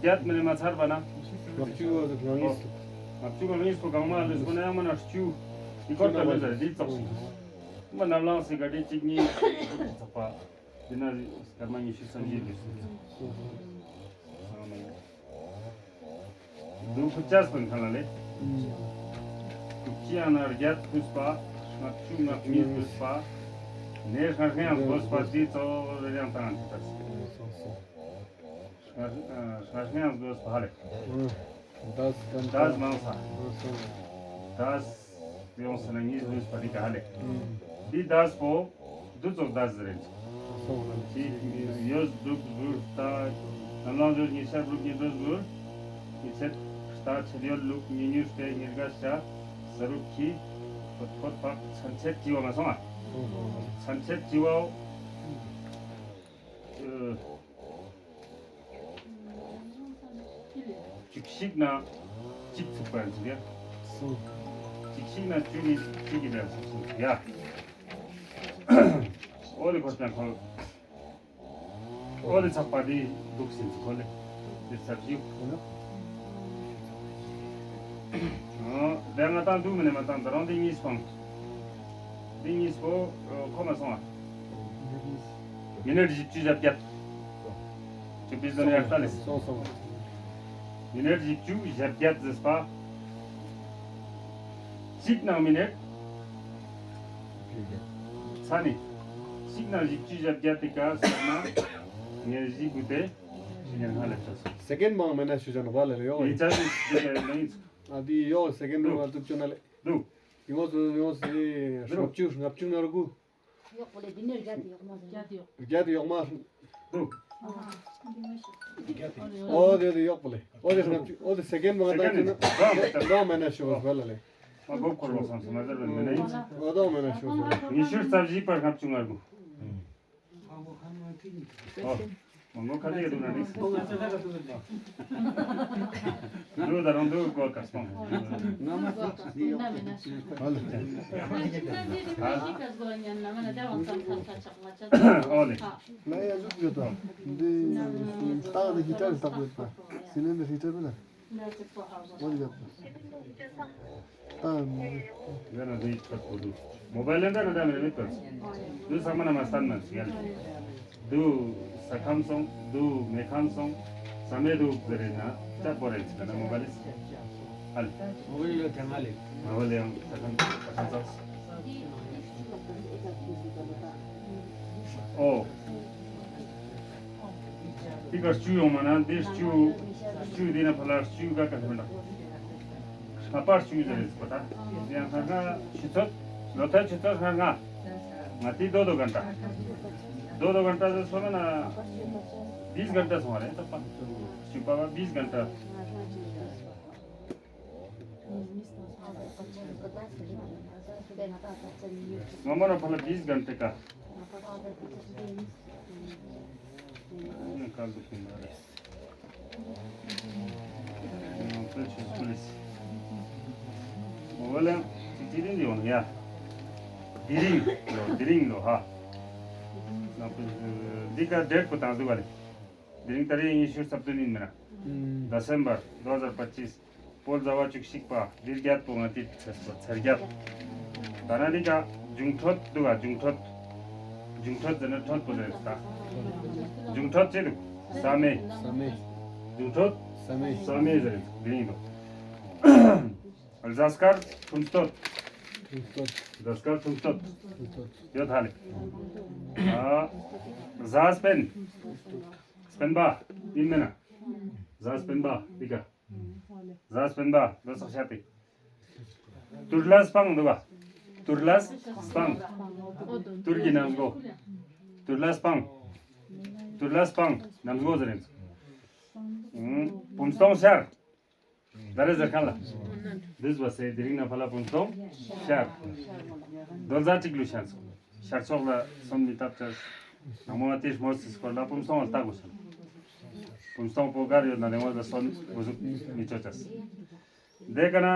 རྒྱ་མི་ལེ་མ་ཚར་བ་ན། ལྔ་བཅུ་ང་གཉིས་སུ། ལྔ་བཅུ་ང་གཉིས་སུ་གང་མ་ལུས་སོ་ན་ཡང་མ་ན་བཅུ། ཡི་ཁོར་ད་ལུས་ས་རེད་འདི་ཙོག་སོང་། མ་ན་ལངས་སི་ག་འདི་གཅིག་གཉིས་ཚགས་པ། འདི་ན་སྐར་མ་ཉི་ཤུ་རྩ་བཞི་ལུས་སོང་། དུ་ཁུ་ཅས་པན་ཁ་ལ་ལེ། དུ་ཅི་ཡང་ན་རྒྱ་ཐུས་པ། ང་ཆུ་ང་མི་ཐུས་པ། ནས་ཧྲ་ཧྲ་ཡང་དགོས་པ་དེ་ཚོ་རེ་ཡང་བཏང་ཐུབ་པ། ཧྲ་ཧྲ་ཡང་དགོས་པ་ལེ། དས་དས་མང་ས། དས་ཡོང་ས་ན་ངས་ལུས་པ་དེ་ག་ལེ། འདི་དས་པོ། དུ་ཙོག་དས་རེད། ཅི་ཡོད་དུ་དུ་ད། ནམ་ལངས་དུ་ཉི་ཤར་དུ་ཉི་དུ་དུ། ཉི་ཚེ་ད་ཆེད་ཡོད་ལུག་ཉི་ཉུ་སྟེ་ཉི་དགའ་བྱ། ས་རུབ་ཁྱི། ཁོ་ཐོད་པ་ཚན་ཆེད་ཅི་བ་མ་སོང་ཨ། ཚན་ཆེད་ཅི་བའོ། བཅུ་གཅིག་ན་གཅིག་ཚུགས་པ་ཡིན་ཟེར་ཡ། གཅིག་གཅིག་ན་བཅུ་གཉིས་གཅིག་གི་ལན་ཚུགས་སོང་ཟེར་ཡ། ཨོ་ལེ་ཁོ་ཅང་ཁོ། ཨོ་ལེ་ཚགས་པ་དེ་འདུག་ཟིན་ཚུགས་ཁོ་ལེ། དེ་ཚབ་ཞིག་ཁོ་ན། ཨོ་དེ་ང་ཏང་འདུག་མི་ནས་མ་ཏང་ད་རང་དེ་གཉིས་སྤང་། དེ་གཉིས་པོ་ཁོ་མ་སོང་ཨ། མི་ནེ་བཞི་བཅུ་ཞེ་བརྒྱད། ཅི་པི་ཟོ་ནི་ཡར་ལྟ་ལེ། སོང་སོང་། མི་ནེ་བཞི་བཅུ་ཞེ་བརྒྱད་ཟེར་པ། གཅིག་ནང་མི་ནེ། ཚ་ནི། གཅིག་ནང་བཞི་བཅུ་ཞེ་བརྒྱད་དེ་ག་ཟེར་ན། ངས་བཞི་དགུ་སྟེ། བཞི་ནས་ལྔ་ལས་ཆོག་སོང་། སེ་ཀེན་མང་མེད་ན་ཞུ་བྱ་ནོག་པ་ལ་ལེ་ཡོག་ཡིན་ཆ་ནི་ཞུ་བྱ་ཡོད་ན་ཡིན་ཚུགས། ཨ་དེ་ཡོག་སེ་ཀེན་མང་ང་ཐུབ་ཆོག་ན་ལེ། འདུག་ཡིན་ངོ་སོ་ཡིན་ངོ་སི་ལྔ་བཅུ་ལྔ་བཅུ་ནར་དགུ། གཡོག་པོ་ལས་འདི་ནས་བརྒྱ་དེ་གཡོག་མ་རེད། བརྒྱ་དེ་གཡོག་མ་རེད། འདུག་ཨོ་དེ་དེ་གཡོག་པོ་ལས། ཨོ་དེ་ལྔ་བཅུ་ཨོ་དེ་སེ་ཀེན་མང་ད་ཅི་ན་རང་མེད་ན་ཞུ་བ་ལ་ལས། མ་གོ་འཁོར་ལོ་སང་སི་མ་ཟེར་བ་མི་ནི། ཨོ་དོ་མེ་ན་ཤོ་ཤོ། ཉི་ཤུ་རྩ་བཞི་པར་ལྔ་བཅུ་ང་དགུ། ཨོ། མང་པོ་ཁ་ལེ་ག་དུ་ན་ནི། ལུ་ད་རང་དུ་གོ་ཀ་སྟོང་། ང་མ་ཐག་ནི་ཡོང་། ཧ་ལེ། ཨོ་ལེ། ལ་ཡ་ཟུག་ཡོད་དོ། འདི་ཏག་ཏག་ཧི་ཊར་ཏག་ཡོད་པ། སི་ལིན་ཌར་ཧི་ཊར་བ་ལ། ཨོ་ལེ། ད་མོ་ཡ་ན་འདི་ཁ་ཐོ་དུ། མོ་བཱའིལ་ལ་འདྲ་ན་འདྲ་མེད་མེད་པར། འདི་ཚང་མ་ན་མ་སྟན་མ་ཟིག་ཡ། འདི་ས་ཁམས་སོང་། འདི་མེ་ཁམས་སོང་། ས་མེད་འདི་ཟེར་རེད་ན་ཅག་པོ་རེད་ཟེར་ན་མོ་བཱའིལ་ལ། ཨ་ལེ། མོ་བཱའིལ་ལ་དེ་ང་ལེ། མོ་བཱའིལ་ལ་ཡང་ས་ཁམས་ས་ཁམས་ཚགས། ཨོ། འདི་ག་བཅུ་ཡོང་མ་ན་འདི་བཅུ། བཅུ་འདི་ན་ཕ་ལ་བཅུ་ག་ག་མི་འདྲ། ལྔ་པ་བཅུ་ཟེར་རེད་པ་ད། ཡང་ལྔ་ལྔ་ཆུ་ཚོད། ལོ་ཐ་ཆུ་ཚོད་ལྔ་ལྔ། ང་དེ་རྡོ་རྡོ་གན་ཏྲ། རྡོ་རྡོ་གན་ཏྲ་ཟེར་སོང་ན་བིས་གན་ཏྲ་སོང་བ་རེད་ད་པ། བཅུ་པ་བ་བིས་གན་ཏྲ། ང་མ་ན་ཕ་ལ་བིས་གན་ཏྲ་ཀ། ང་ཀ་འདུག་ཤིང་མ་རེད། ང་ཚོའི་ཆོས་སྐུལ་ལས། འོ་ལེ། ཅི་ཅི་རིང་ཡོང་ཡ། དེ་རིང་ལོ་དེ་རིང་ལོ་ཧ། ང་ཚོ་འདི་ག་ཌེཊ་པོ་དང་འདུག་ག་ལེ། དེ་རིང་ཏ་རིག་ཉི་ཤུ་རྩ་བདུན་ཡིན་མིན་ན། ཨུམ། ཌི་སེམ་བར་ཌི་ཧ་ཟར་པ་ཅིས། བོད་ཟླ་བ་བཅུ་གཅིག་པ་རི་རྒྱལ་པོ་ང་དེ་ཚེས་པ་ཚེས་བརྒྱད། ད་ན་འདི་ག་འབྱུང་འཕྲོད་འདུག་ག། འབྱུང་འཕྲོད། འབྱུང་འཕྲོད་ཟེར་ན་འཕྲོད་པོ་རེད་ད། འབྱུང་འཕྲོད་ཅི་འདུག་ས་མེ། ས་མེ། འབྱུང་འཕྲོད། ས་མེ། ས་མེ་ཟེར་རེད་འདི་ཡིན་འདུག་གཟའ་སྐར་ཁྲུམས་སྟོད། ཁྲུམས་སྟོད། གཟའ་སྐར་ཁྲུམས་སྟོད། ཁྲུམས་སྟོད། ཡོད་ཐ་ལེ། ཨ། གཟའ་སྤེན། སྤེན་པ། ཡིན་མིན་ན། གཟའ་སྤེན་པ་འདི་ག་གཟའ་སྤེན་པ་ལོ་སོགས་ཤ་སྟེ། དུར་ལ་སྤང་འདུག་ག་དུར་ལ་སྤང་། དུར་གྱི་གནམ་སྒོ། དུར་ལ་སྤང་། དུར་ལ་སྤང་གནམ་སྒོ་ཟེར་རེད། ཨུམ། བུམ་སྟོང་ཤར། ད་རེས་ཟེར་མཁན་ལ། འདུས་པ་སེ་དེ་རིང་ན་ཕ་ལ་བུམ་སྟོང་ཤར། རྡོ་རྩ་གཅིག་ལུས་ཤར་སོང་། ཤར་ཕྱོགས་ལ་སོན་མི་བཏབ་ཅེས། ནང་མོ་བ་དེ་མོ་སི་སྐོར་ལ་བུམ་སྟོང་ལ་ལྟ་དགོས་ཤིང་། བུམ་སྟོང་པོ་གར་ཡོད་ན་རེ་བ་ལ་སོན་འགོ་ཟུག་མི་ཆོག་ཅེས། དེ་ཀ་ན་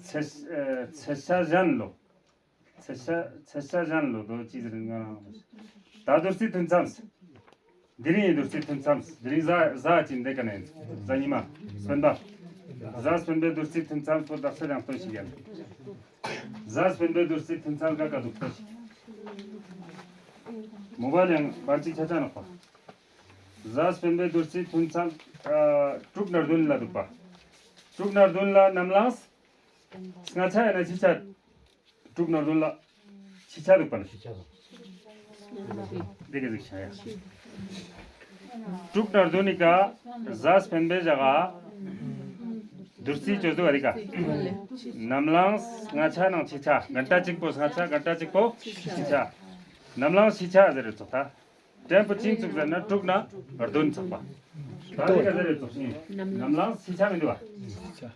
ཚེ་ཚེ་ཤ་གཞན་ལོ། ཚེ་ཤ་ཚེ་ཤ་གཞན་ལོ་དོ་ཅི་ཟེར་ང་རང་། ད་བདུད་རྩི་ཐུན་མཚམས། དེ་རིང་ཡི་བདུད་རྩི་ཐུན་མཚམས། དེ་རིང་གཟའ་གཟའ་ཅིག་འདི་ཀ་ནས་གཟའ་ཉི་མ། སྤེན་པ། གཟའ་སྤེན་པའི་བདུད་རྩི་ཐུན་མཚམས་པོ་དག་ས་རང་སྟོན་ཞིག་ཡིན། གཟའ་སྤེན་པའི་བདུད་རྩི་ཐུན་མཚམས་ཀ་ཀ་འདུག་ལྟ་ཞིག་མོ་བ་ལ་ཡང་བར་གཅིག་ཆ་ཆ་ནོག་པ། གཟའ་སྤེན་པའི་བདུད་རྩི་ཐུན་མཚམས། ཨ། དྲུག་ནར་བདུན་ལ་འདུག་པ། དྲུག་ནར་བདུན་ལ་ནམ་ལངས། སྔ་ཆ་ཡིན་ན་ཕྱི་ཆ། དྲུག་ནར་བདུན་ལ། ཕྱི་ཆ་འདུག་པ་ན། ཕྱི་ཆ་དང་། འདི་ག་ཟིག་བྱ་ཡ། དྲུག་ནར་བདུན་ནི་ཀ་གཟའ་སྤེན་པའི་ཞག་ག་བདུད་རྩི་བཅོས་འདུག་པ་རི་ཀ་ནམ་ལངས་སྔ་ཆ་ནང་ཕྱི་ཆ། གན་ཊ་གཅིག་པོ་སྔ་ཆ། གན་ཊ་གཅིག་པོ་ཕྱི་ཆ། ནམ་ལངས་ཕྱི་ཆ་ཟེར་རེད་ཚོགས་ད། དྲན་པོ་ཅིན་ཚུགས་ཟེར་ན་དྲུག་ན་བདུན་ཚོགས་པ། ད་རི་ཀ་ཟེར་རེད་ཚོགས་ཤིང་། ནམ་ལངས་ཕྱི་ཆ་མི་འདུག་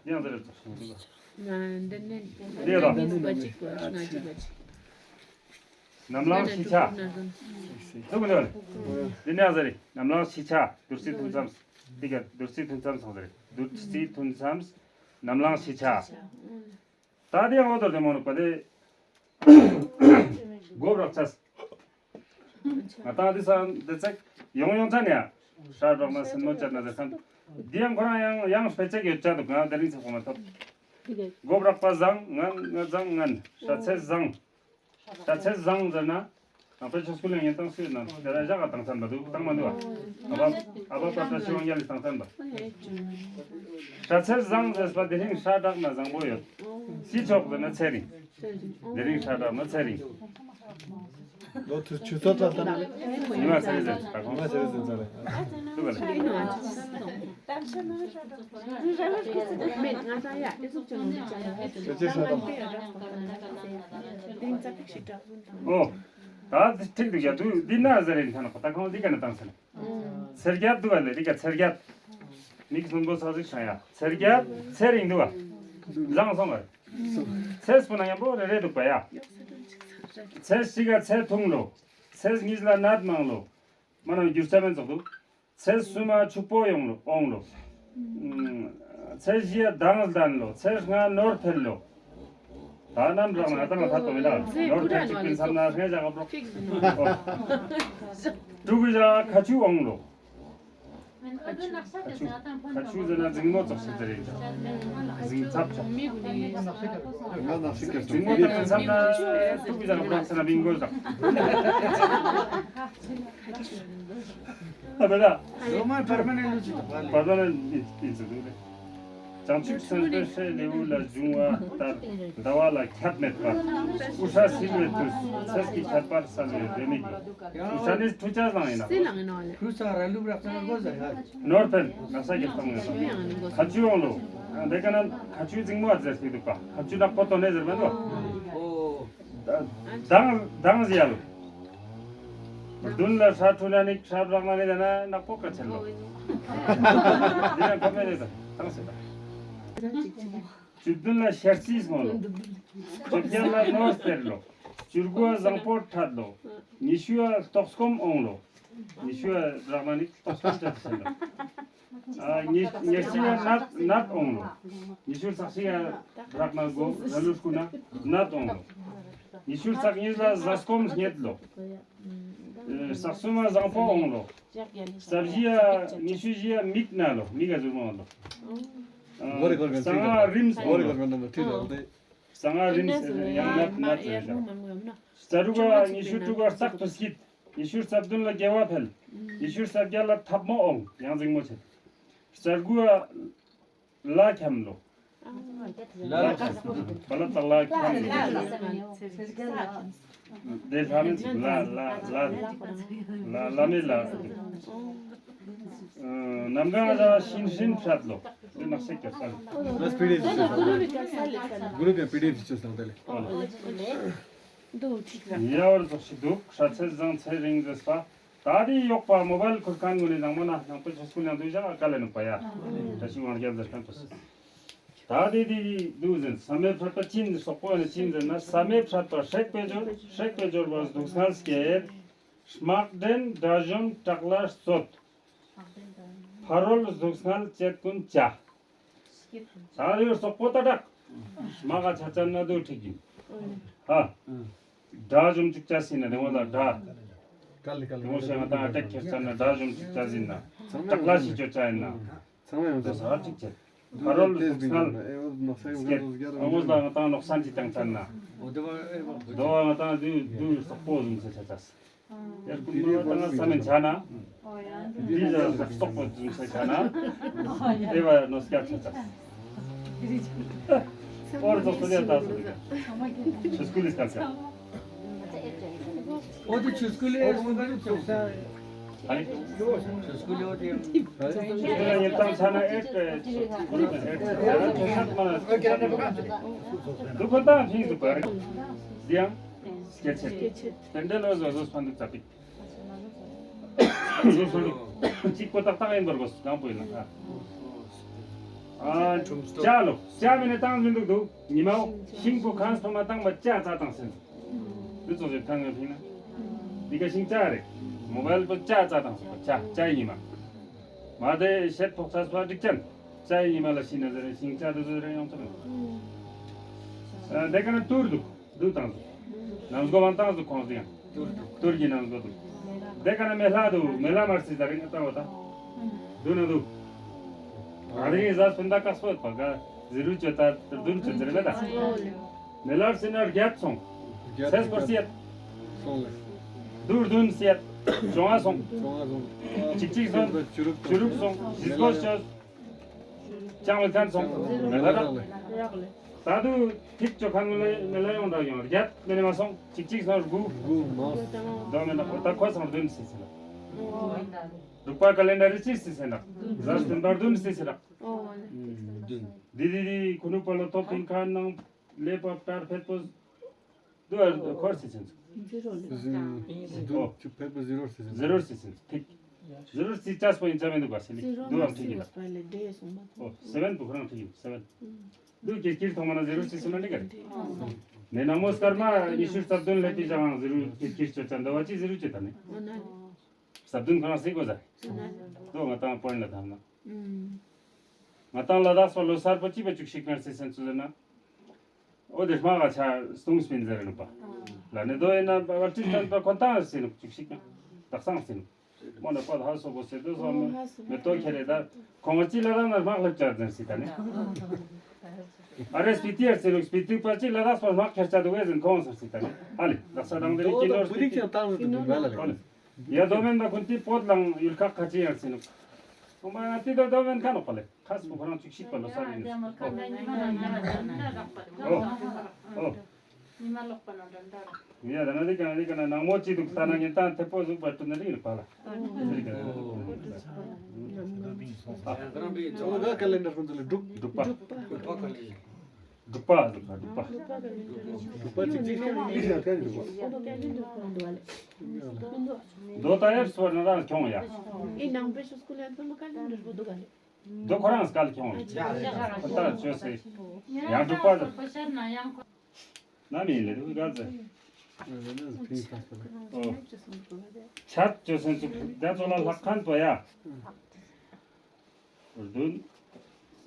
པ། ཡང་ཟེར་རེད་ཚོགས་ཤིང་འདུག་པ། ང་འདི་ནས་འདི་ཡོད་དམ། གཉིས་པ་གཅིག་པ་ལྔ་གཅིག་པ་གཅིག་ནམ་ལངས་ཕྱི་ཆ། ཐུག་གི་འདུག་ལེ། འདི་ནས་ཟེར་རེད། ནམ་ལངས་ཕྱི་ཆ། བདུད་རྩི་ཐུན་མཚམས། འདི་ག་བདུད་རྩི་ཐུན་མཚམས་སོང་ཟེར་རེད། བདུད་རྩི་ཐུན་མཚམས། ནམ་ལངས་ཕྱི་ཆ། ད་དེ་འོ་དོར་དེ་མོ་ནུག་པ་དེ། མགོ་རག་ཆས། ང་ཏང་དེ་སང་དེ་ཚེག་ཡོང་ཡོང་ཚ་ནས་ཤ་རོག་ན་སེན་མོ་བཅད་ན་ཟེར་ཁན། དེ་ཡང་ཁོ་རང་ཡང་ཡང་སྤེ་ཆེག་ཡོད་ཆ་འདུག་ང་དེ་རིང་ཚེག་ཁོ་མ་ཐོབ། མགོ་རག་པ་བཟང་ངན་ང་བཟང་ངན་ཤ་ཚེ་བཟང་། ཤ་ཚེ་བཟང་ཟེར་ན། ང་པའི་ཆོས་སྐུལ་ལ་ངས་བཏང་སྲིད་ན་དེ་ར་བཞག་ག་བཏང་ཚན་པ་འདུག་བཏང་མ་འདུག་ཨ། ཨ་བ་ཨ་བ་པ་ཏྲ་ཤི་ཝང་ཡ་ལི་བཏང་ཚན་པ། ཤ་ཚེ་བཟང་ཟེར་པ་དེ་རིང་ཤ་དྲག་ན་བཟང་པོ་ཡོད། ཤི་ཆོག་ཟེར་ན་ཚེ་རིང་། དེ་རིང་ཤ་དྲག་ན་ཚེ་རིང་། ལོ་དུ་ཆུ་ཚོད་ཙམ་དང་། ཉི་མ་ཚེ་རིང་ཟེར་ད་ཁོང་། ཉི་མ་ཚེ་རིང་ཟེར་ཚར་རེད། ལུག་ག་ལ། མེད་ང་ཚ་ཡ་ཨེ་ཟུག་ཅང་ཅང་ཡ་ཨེ་ཟུག་ཅང་། ཨོ། ད་འདི་ཁྲིག་འདུག་ཡ། དུ་འདི་ན་ཟེར་རིན་ཐ་ན་ཁོ་ད་ཁོང་འདི་ག་ན་བཏང་ཟེར། ཚེར་རྒྱབ་འདུག་བ་ལེ། འདི་ག་ཚེར་རྒྱབ། མིག་སྔོན་པོ་ཚ་ཟིག་བྱ་ཡ། ཚེར་རྒྱབ་ཚེ་རིང་འདུག་བ། བཟང་སོང་བ། ཚེས་པོ་ན་མཉམ་པོ་རེ་རེ་འདུག་པ་ཡ། ཚེས་གཅིག་ག་ཚེ་ཐུང་ལོ། ཚེས་གཉིས་ལ་ནད་མང་ལོ། མ་ན་རྒྱུ་ཆ་མེད་ཙོག་འདུག་ཚེས་གསུམ་མ་ཕྱུག་པོ་ཡོང་ལོ་འོང་ལོ། ཚེས་བཞི་མདངས་ལྡན་ལོ། ཚེས་ལྔ་ནོར་འཕེལ་ལོ། ད་རྣམ་གྲངས་ན་ད་ང་ད་དོ་མི་ད་ནོར་འཕེལ་གཅིག་པིན་བསམ་ན་ཧྲེ་ཞག་ག་པྲོག་ཕྲུ་གུ་ཞག་ཁ་ཆུ་འོང་ལོ། ཁ་ཆུ་ཁ་ཆུ་ཟེར་ན་འཛིང་མོ་ཙོག་ཟེར་རེད། འཛིང་ཚབ་ཚབ། འཛིང་མོ་ད་བསམ་ན་ཕྲུ་གུ་ཞག་པྲོག་ཟེར་ན་བིང་གོ་ཟག་ཨ་བེ་ད། རོ་མ་པར་མ་ནེན་ལུ་ཅི་ཏོག་པར་མ་ནེན་ལུ་ཅི་ཏོག་རེ། བྱང་ཆུབ་སེམས་དཔའི་སྲས་ལེའུ་ལ་འབྱུང་བ་ལྟར་ཟླ་བ་ལ་ཁྱབ་མེད་པར། དབུ་སྐྲ་བསིལ་བའི་དུས་ཚེས་ཀྱི་ཁྱད་པར་གསལ་བའི་ལྡེ་མིག་ལ། དབུ་སྐྲ་ནི་ཁྲུ་ཅ་ལང་ཡིན་ན། ནོར་འཕེལ་ན་ས་ཀྱི་སྟོང་ཡིན་ན། ཁ་ཆུ་འོང་ལོ། འདི་ག་ན་ཁ་ཆུའི་འཛིང་མོ་ཨ་ཙེ་ཟེར་འདུག་པ། ཁ་ཆུ་ནག་པོ་ཏོ་ནེ་ཟེར་མ་འདུག་པ། མདངས་མདངས་ཟེར་ཡ་ལོ། མདུན་ལ་ཧྲ་ཁྲུ་ན་ནི་ཧྲ་རག་ན་ནི་ད་ན་ནག་པོ་ཀ་ཆེན་ལོ། འདི་ན་ཁོ་མེ་ནི་ད་དང་སེ་ད། བཅུ་བདུན་ལ་ཤར་རྩིས་སོང་ལོ། བཅོ་བརྒྱད་ལ་ནོར་སྟེར་ལོ། བཅུ་དགུ་བ་བཟང་པོར་ཁྲལ་ལོ། ཉི་ཤུ་བ་ལྟོགས་སྐོམ་འོང་ལོ། ཉི་ཤུ་བ་རག་ན་ནི་ལྟོགས་སྐོམ་ཆེན་ཆེན་ལོ། ཨ་ཉི་ཉེར་གཅིག་ཡ་ནད་ནད་འོང་ལོ། ཉི་ཤུ་རྩ་གཅིག་ཡ་རག་ན་སྒོ་ར་ལུ་སྐུ་ན་ནད་འོང་ལོ། ཉི་ཤུ་རྩ་གཉིས་ལ་ཟ་སྐོམ་རྙེད་ལོ། ཨེ་རྩ་གསུམ་མ་བཟང་པོ་འོང་ལོ། རྩ་བཞི་ཡ་ཉི་ཤུ་བཞི་ཡ་མིག་ན་ལོ། མིག་ག་ཟུར་མ་འོང་ལོ། ཨ་གོ་རེ་གོ་རེ་གོ་རེ་རྩ་ལྔ་རིམས་འོང་ལོ། རྩ་ལྔ་རིམས་ཡང་ནད་ནད་ཟེར་ཡ། རྩ་དྲུག་ག་ཉི་ཤུ་དྲུག་ག་རྩག་ཏུ་སྐྱིད། ཉི་ཤུ་རྩ་བདུན་ལ་དགེ་བ་འཕེལ། ཉི་ཤུ་རྩ་བརྒྱད་ལ་འཐབ་མོ་འོང་ཡང་འཛིང་མོ་ཆེ། རྩ་དགུ་བ་ལ་འཁྱམ་ལོ། ལ་འཁྱམ། བ་ལ་ཏ་ལ་འཁྱམ་ལོ། དེ་ལྷ་མིན་ལ་ལ་ལ་ལ་ལ་མེ་ལ། ནམ་གང་ར་ཤིན་ཤིན་ཕྲད་ལོ། དེ་ནག་སེ་ཀྱ་སལ། ལ་སི་པི་ཌི་ཨེཕ་ཅོས་སང་དེ་ལེ། གུ་རུབ་ཡང་པི་ཌི་ཨེཕ་ཅོས་སང་དེ་ལེ། འདུག་ཁྲིག་ལ། ཡ་བར་རྫོགས་ཤིག་འདུག་ཧྲ་ཚེས་བཟང་ཚེ་རིང་ཟེར་པ། ད་དེ་གཡོག་པ་མོ་བལ་ཁུར་མཁན་ངོ་ནས་ནང་མོ་ན་ནང་པའི་ཆོས་སྐུལ་ཡང་འདུག་ཞག་ཨ་ཀ་ལ་ནུག་པ་ཡ། བཀྲ་ཤིས་དབང་རྒྱལ་ཟེར་མཁན་པོ་སི། ད་དེ་དེ་འདུག་ཟིན་བསམ་མེད་ཕྲད་པ་ཅི་ཡིན་སོག་པོ་ཡང་ཅི་ཡིན་ཟེར་ན། བསམ་མེད་ཕྲད་པ་ཧྲེག་པའི་སྦྱོར་ཧྲེག་པའི་སྦྱོར་བ་སྡུག་བསྔལ་སྐྱེད། དམག་འདྲེན་དགྲ་གཞོམ་དྲག་ལ་གསོད། ཕ་རོལ་སྡུག་བསྔལ་བཅད་ཀུན་བྱ། ད་ཡོད་སོག་པོ་ཏ་དྲག་མ་ག་ཆ་ཅན་ན་དུ་ཁྲིག་གི། ཧ། དགྲ་གཞོམ་ཅིག་བྱ་ཟིན་ན་དེ་འོ་ལ་དགྲ། དེ་འོ་ཞེ་ང་ཏང་ཨ་ཏེག་ཁྱེར་ཚར་ན་དགྲ་གཞོམ་ཅིག་བྱ་ཟིན་ན། དྲག་ལ་ཤི་ཅོ་ཅ་ཡིན་ན། ཚང་མ་ཡོང་དེ་ས་ཧ་ཅིག་བྱེད། ཕ་རོལ་སྡུག་བསྔལ། སྐྱེད། འོ་ལ་ང་ཏང་ནོག་སན་ཅིག་བཏང་ཚར་ན། དོ་བ་ང་ཏང་དུ་དུ་སོག་པོ་ཟུམ་ཟེར་ཆ་ཆ། ཡར་ཀུན་མ་བཏང་ས་མེད་ཆ་ན། འདི་ལ་སོག་པོ་ཟུམ་ཟེར་ཆ་ན། དེ་བ་ནོ་སྐྱར་ཆ་ཆ། ཨོར་ཏོ་སོ་ལེ་ཏ་སོ་ལེ། ཆུ་སྐུལ་ལེ་སྐྱར་ཆ། ཨོ་དེ་ཆུ་སྐུལ་ལེ་ཨེ་སོ་ལེ་ཆུ་སྐུལ་ལེ། ཨ་ལེ། ཆུ་སྐུལ་ལེ་ཨོ་དེ། ཆུ་སྐུལ་ལེ་ཉིན་ཐང་ཆ་ན་ཨེ་ཏེ། ཨེ་ཏེ་ཆ་མ་ན། དུ་ཁོ་ཏང་ཕིང་དུ་པར། དེ་ཡང་སྐད་ཆ། དེ་འདྲ་ལོ་བཟོ་བཟོ་སྤང་དུ་ཙ་པིག། བཟོ་སྤང་དུ་གཅིག་པོ་ཏག་ཏག་ཡིན་པར་གོ་གང་པོ་ཡིན་ན། ཨ་ཅ་ལོ་ཅ་མེ་ནེ་ཏང་མི་འདུག་འདུག་ཉི་མའོ་ཤིང་པོ་ཁང་སོ་མ་ཏང་མ་ཅ་ཙ་ཏང་སེན། འདི་ཚོ་ཞིག་ཐང་ངེ་ཕིང་ན། འདི་ག་ཤིང་ཅ་རེད། མོ་བལ་པོ་ཅ་ཙ་ཏང་སོ་ཅ་ཅ་ཡིན་མ། མ་དེ་ཤེད་ཕོག་ཚ་སོ་འགྲིག་ཅན། ཅ་ཡིན་མ་ལ་ཤིང་ན་ཟེར་ཤིང་ཅ་དེ་ཚོ་རེ་ཡོང་ཐུབ་ན། དེ་ག་ན་ཏུར་འདུག་འདུག་ཏང་འདུག་ནམ་སྒོ་བང་ཏང་འདུག་ཁོང་ཚོ་ཡང་། ཏུར་གྱི་ནང་བཟོ་འདུག་དེ་ག་ན་མེ་ལྷ་འདུག་མེ་ལྷ་མར་སི་ད་རིང་ལྟ་བ་ད། འདུག་ན་འདུག་ད་རིང་ཟ་སྤུན་ཟླ་ཀག་སྤོད་པ་ག་ཟི་རུ་ཅོ་ད་བདུན་ཅོ་ཟེར་མེད་ད། མེ་ལྷ་སི་ན་བརྒྱད་སོང་། སེ་སྐོར་སི་ཡད། སོང་ལེ། འདུག་བདུན་སི་ཡད། བཅོ་ལྔ་སོང་། བཅོ་ལྔ་སོང་། གཅིག་གཅིག་སོང་། བཅུ་དྲུག་བཅུ་དྲུག་སོང་། ཟི་སྐོར་ཅོ། ཅང་ལ་ཁན་སོང་། མེ་ལྷ་རག་ལེ། ད་དུ་ཐིག་ཅོ་ཁན་མེ་ལྷ་མེ་ལྷ་ཡོང་ད་ཡོང་རྒྱད་མེ་ནེ་མ་སོང་། གཅིག་གཅིག་སོང་དགུ། དགུ་མ། དོ་མེ་ན་ཁོ་ད་ཁོ་སོང་བདུན་སི་སི་ན། འབྲུག་པ་ཀ་ལེན་ཌར་རི་ཅི་སི་སི་ན། ཟ་སྟོན་པར་བདུན་སི་སི་ན། བདུན། དི་དི་དི་ཁུ་ནུ་པ་ལོ་ཐོ་ཕིན་ཁ་ནང་ལེ་པ་ཏར་ཕེད་པོ། དུ་ཨར་ཁོར་སི་སི་ན། ཟི་རོ་ལེ། ཕེད་པོ་ཟི་རོ་སི་སི་ན། ཟི་རོ་སི་སི་ན་ཐིག་ཟི་རོ་རྩིས་ཅག་པོ་ཡིན་ཆ་མེད་འདུག་པ་སི་ལི། ཟི་རོ་འདུག་ཨང་ཐིག་གི་ལ། སི་པ་ལེ་ཌེ་སོང་པ། ཨོ་སེ་བན་པོ་ཁོ་རང་ཐིག་གི་སེ་བན། འདུག་ཀིར་ཀིར་ཐོག་མ་ན་ཟི་རོ་རྩིས་སི་མ་འདི་ག་རེད། ནས་ནང་མོ་སྐར་མ་ཉི་ཤུ་རྩ་བདུན་ལྷེབ་པའི་ཞག་ཨང་ཟི་རོ་ཀིར་ཀིར་ཅོ་ཅག་འདུག་པ་ཅི་ཟི་རོ་ཅོ་ད་ནི། རྩ་བདུན་ཁོ་རང་སི་གོ་ཟ། འདུག་ང་ཏང་པོ་ཡིན་ལ་ཐམ་ན། ང་ཏང་ལ་དྭགས་སོ་ལོ་གསར་པོ་ཅི་པ་བཅུ་གཅིག་ཁར་སི་སེན་ཚུ་ཟེར་ན། ཨོ་དེ་མ་ག་ཆ་སྟོང་སྤིན་ཟེར་ནུག་པ། ལ་ནི་དོ་ཡིན་ན་བལ་ཅི་ཐན་པ་ཁོ་ཏང་སི་ནུག་བཅུ་གཅིག་ན། དག་སང་སི་ནུག་མོ་ན་པ་ཧ་སོ་པོ་སེ་དོ་སོ་མེ་ཏོ་ཁེ་རེ་ད། ཁོང་ཅི་ལ་རང་ན་མ་ལྷབ་ཅར་ཟེར་སི་ད་ནི། ཨ་རེ་སྤི་ཏི་ཡར་སི་ནུག་སྤི་ཏི་པ་ཅི་ལ་དྭགས་སོ་མ་ཁེར་ཅ་དུ་བས་ཟིན་ཁོང་ཟེར་སི་ད་ནི། ཨ་ལི་དག་ས་དང་དེ་ནི་ཀི་ནོར་སྤི་ཏི། ཡ་དོ་མེན་པ་ཀུན་ཏི་པོད་ལང་ཡུལ་ཁག་ཁ་ཅི་ཡང་སི་ནུག་ཨོ་མ་ང་ཏི་དོ་དོ་མེན་ཁ་ནོག་པ་ལེ། ཁ་སི་པོ་ཁོ་རང་བཅུ་གཅིག་པ་ལོ་སར་ཡིན། ཨོ། ཨོ། ཉི་མ་ལོག་པ་ན་འདྲ་འདྲ་ར། ཡ་ད་ན་དེ་ཀ་ན་དེ་ཀ་ན་ནང་མོ་ཅི་འདུག་ལྟ་ན་ཉིན་ཏང་ཐེ་པོ་ཟུག་པ་ཏུ་ན་རིང་རུ་པ་ལ། ཨོ་ད་ཀ་ལེན་ཌར་ཁོང་ཚོ་ལ་འབྲུག་འབྲུག་པ། འབྲུག་པ་ཟུག་པ་འབྲུག་པ། འབྲུག་པ་ཅིག་ཅིག་ཤར་ཡིན་ཡང་ཐལ་འབྲུག་པ། མདོ་ད་ཡར་སོ་ན་རང་ཁྱོང་ཡ། ཨེ་ནང་པའི་ཤོ་སྐུལ་ཡང་ཚང་མ་ཀ་ལེན་ཌར་པོ་འདུག་ག་ལེ། མདོ་ཁོ་རང་སྐལ་ཁྱོང་ཡ། ཁོ་ད་བཅོས་སེ། ཡང་འབྲུག་པ་ཟུག་ན་མི་ལེ་དུ་ག་ཚེ། ཨོ། ཆར་ཅོ་སེན་ཚུགས་རྒྱ་ཚོ་ལ་ལྷག་མཁན་པོ་ཡ། བདུན།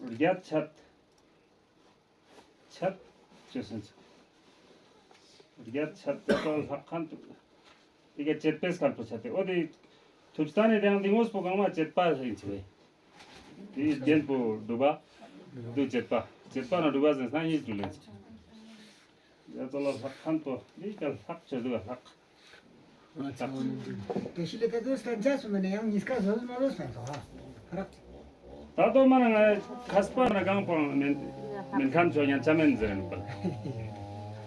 བརྒྱད་ཆད། ཆད་ཅོ་སེན་ཚུགས། བརྒྱད་ཆད་རྒྱ་ཚོ་ལ་ལྷག་མཁན་པོ། དེ་ག་བྱེད་པས་སྐལ་པོ་ཆད་དེ་ཨོ་དེ། ཐུབ་སྟན་ནས་དེང་འདི་ངོས་པོ་གང་མ་བྱེད་པ་ཡིན་ཚེ། དེའི་རྒྱན་པོ་སྒྲུབ་པ། འདུ་བྱེད་པ། བྱེད་པ་ན་སྒྲུབ་པ་ཟེར་ས་གཉིས་སྒྲུབ་ལེན་ཚེ། ཡ་ཙོ་ལ་ལྷག་མཁན་པོ་འདི་ག་ལྷག་ཆོས་འདུག་ག་ལྷག་དེ་ཤི་ལེ་ཀ་ཏོ་སྟན་ཆ་སུ་མ་ནས་ཡང་ཉིས་ཀ་ཟོ་མ་ལོ་སྟན་ཏོ་ཧ་རག་ད་དོ་མ་ན་ང་ཁ་སྤ་ན་གང་པང་མིན་མིན་ཁན་ཆོ་ཡང་ཆ་མེན་ཟེར་ནུག་པ།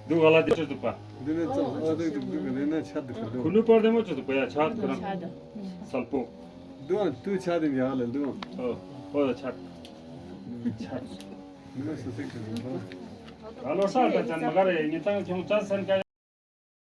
འདུག་ག་ལ་དེ་ཆོས་འདུག་པ། འདི་ནས་ཙམ་ཨ་དེ་འདུག་འདུག་ག་ལེ་ན་ཆ་འདུག་ག་འདུག་ཁུ་ནུ་པར་དེ་མོ་ཆོས་འདུག་པ་ཡ་ཆ་འདུག་རང་། སལ་པོ། འདུག་ཨ་དུ་ཆ་དེ་ཡ་ལ་འདུག་ཨོ་ཨོ་ཆ། ཆ། ཨ་ལོ་ས་ད་ཅན་མ་ག་རེ་ངི་ཏང་ཁྱོང་ཅ་སན་ཀ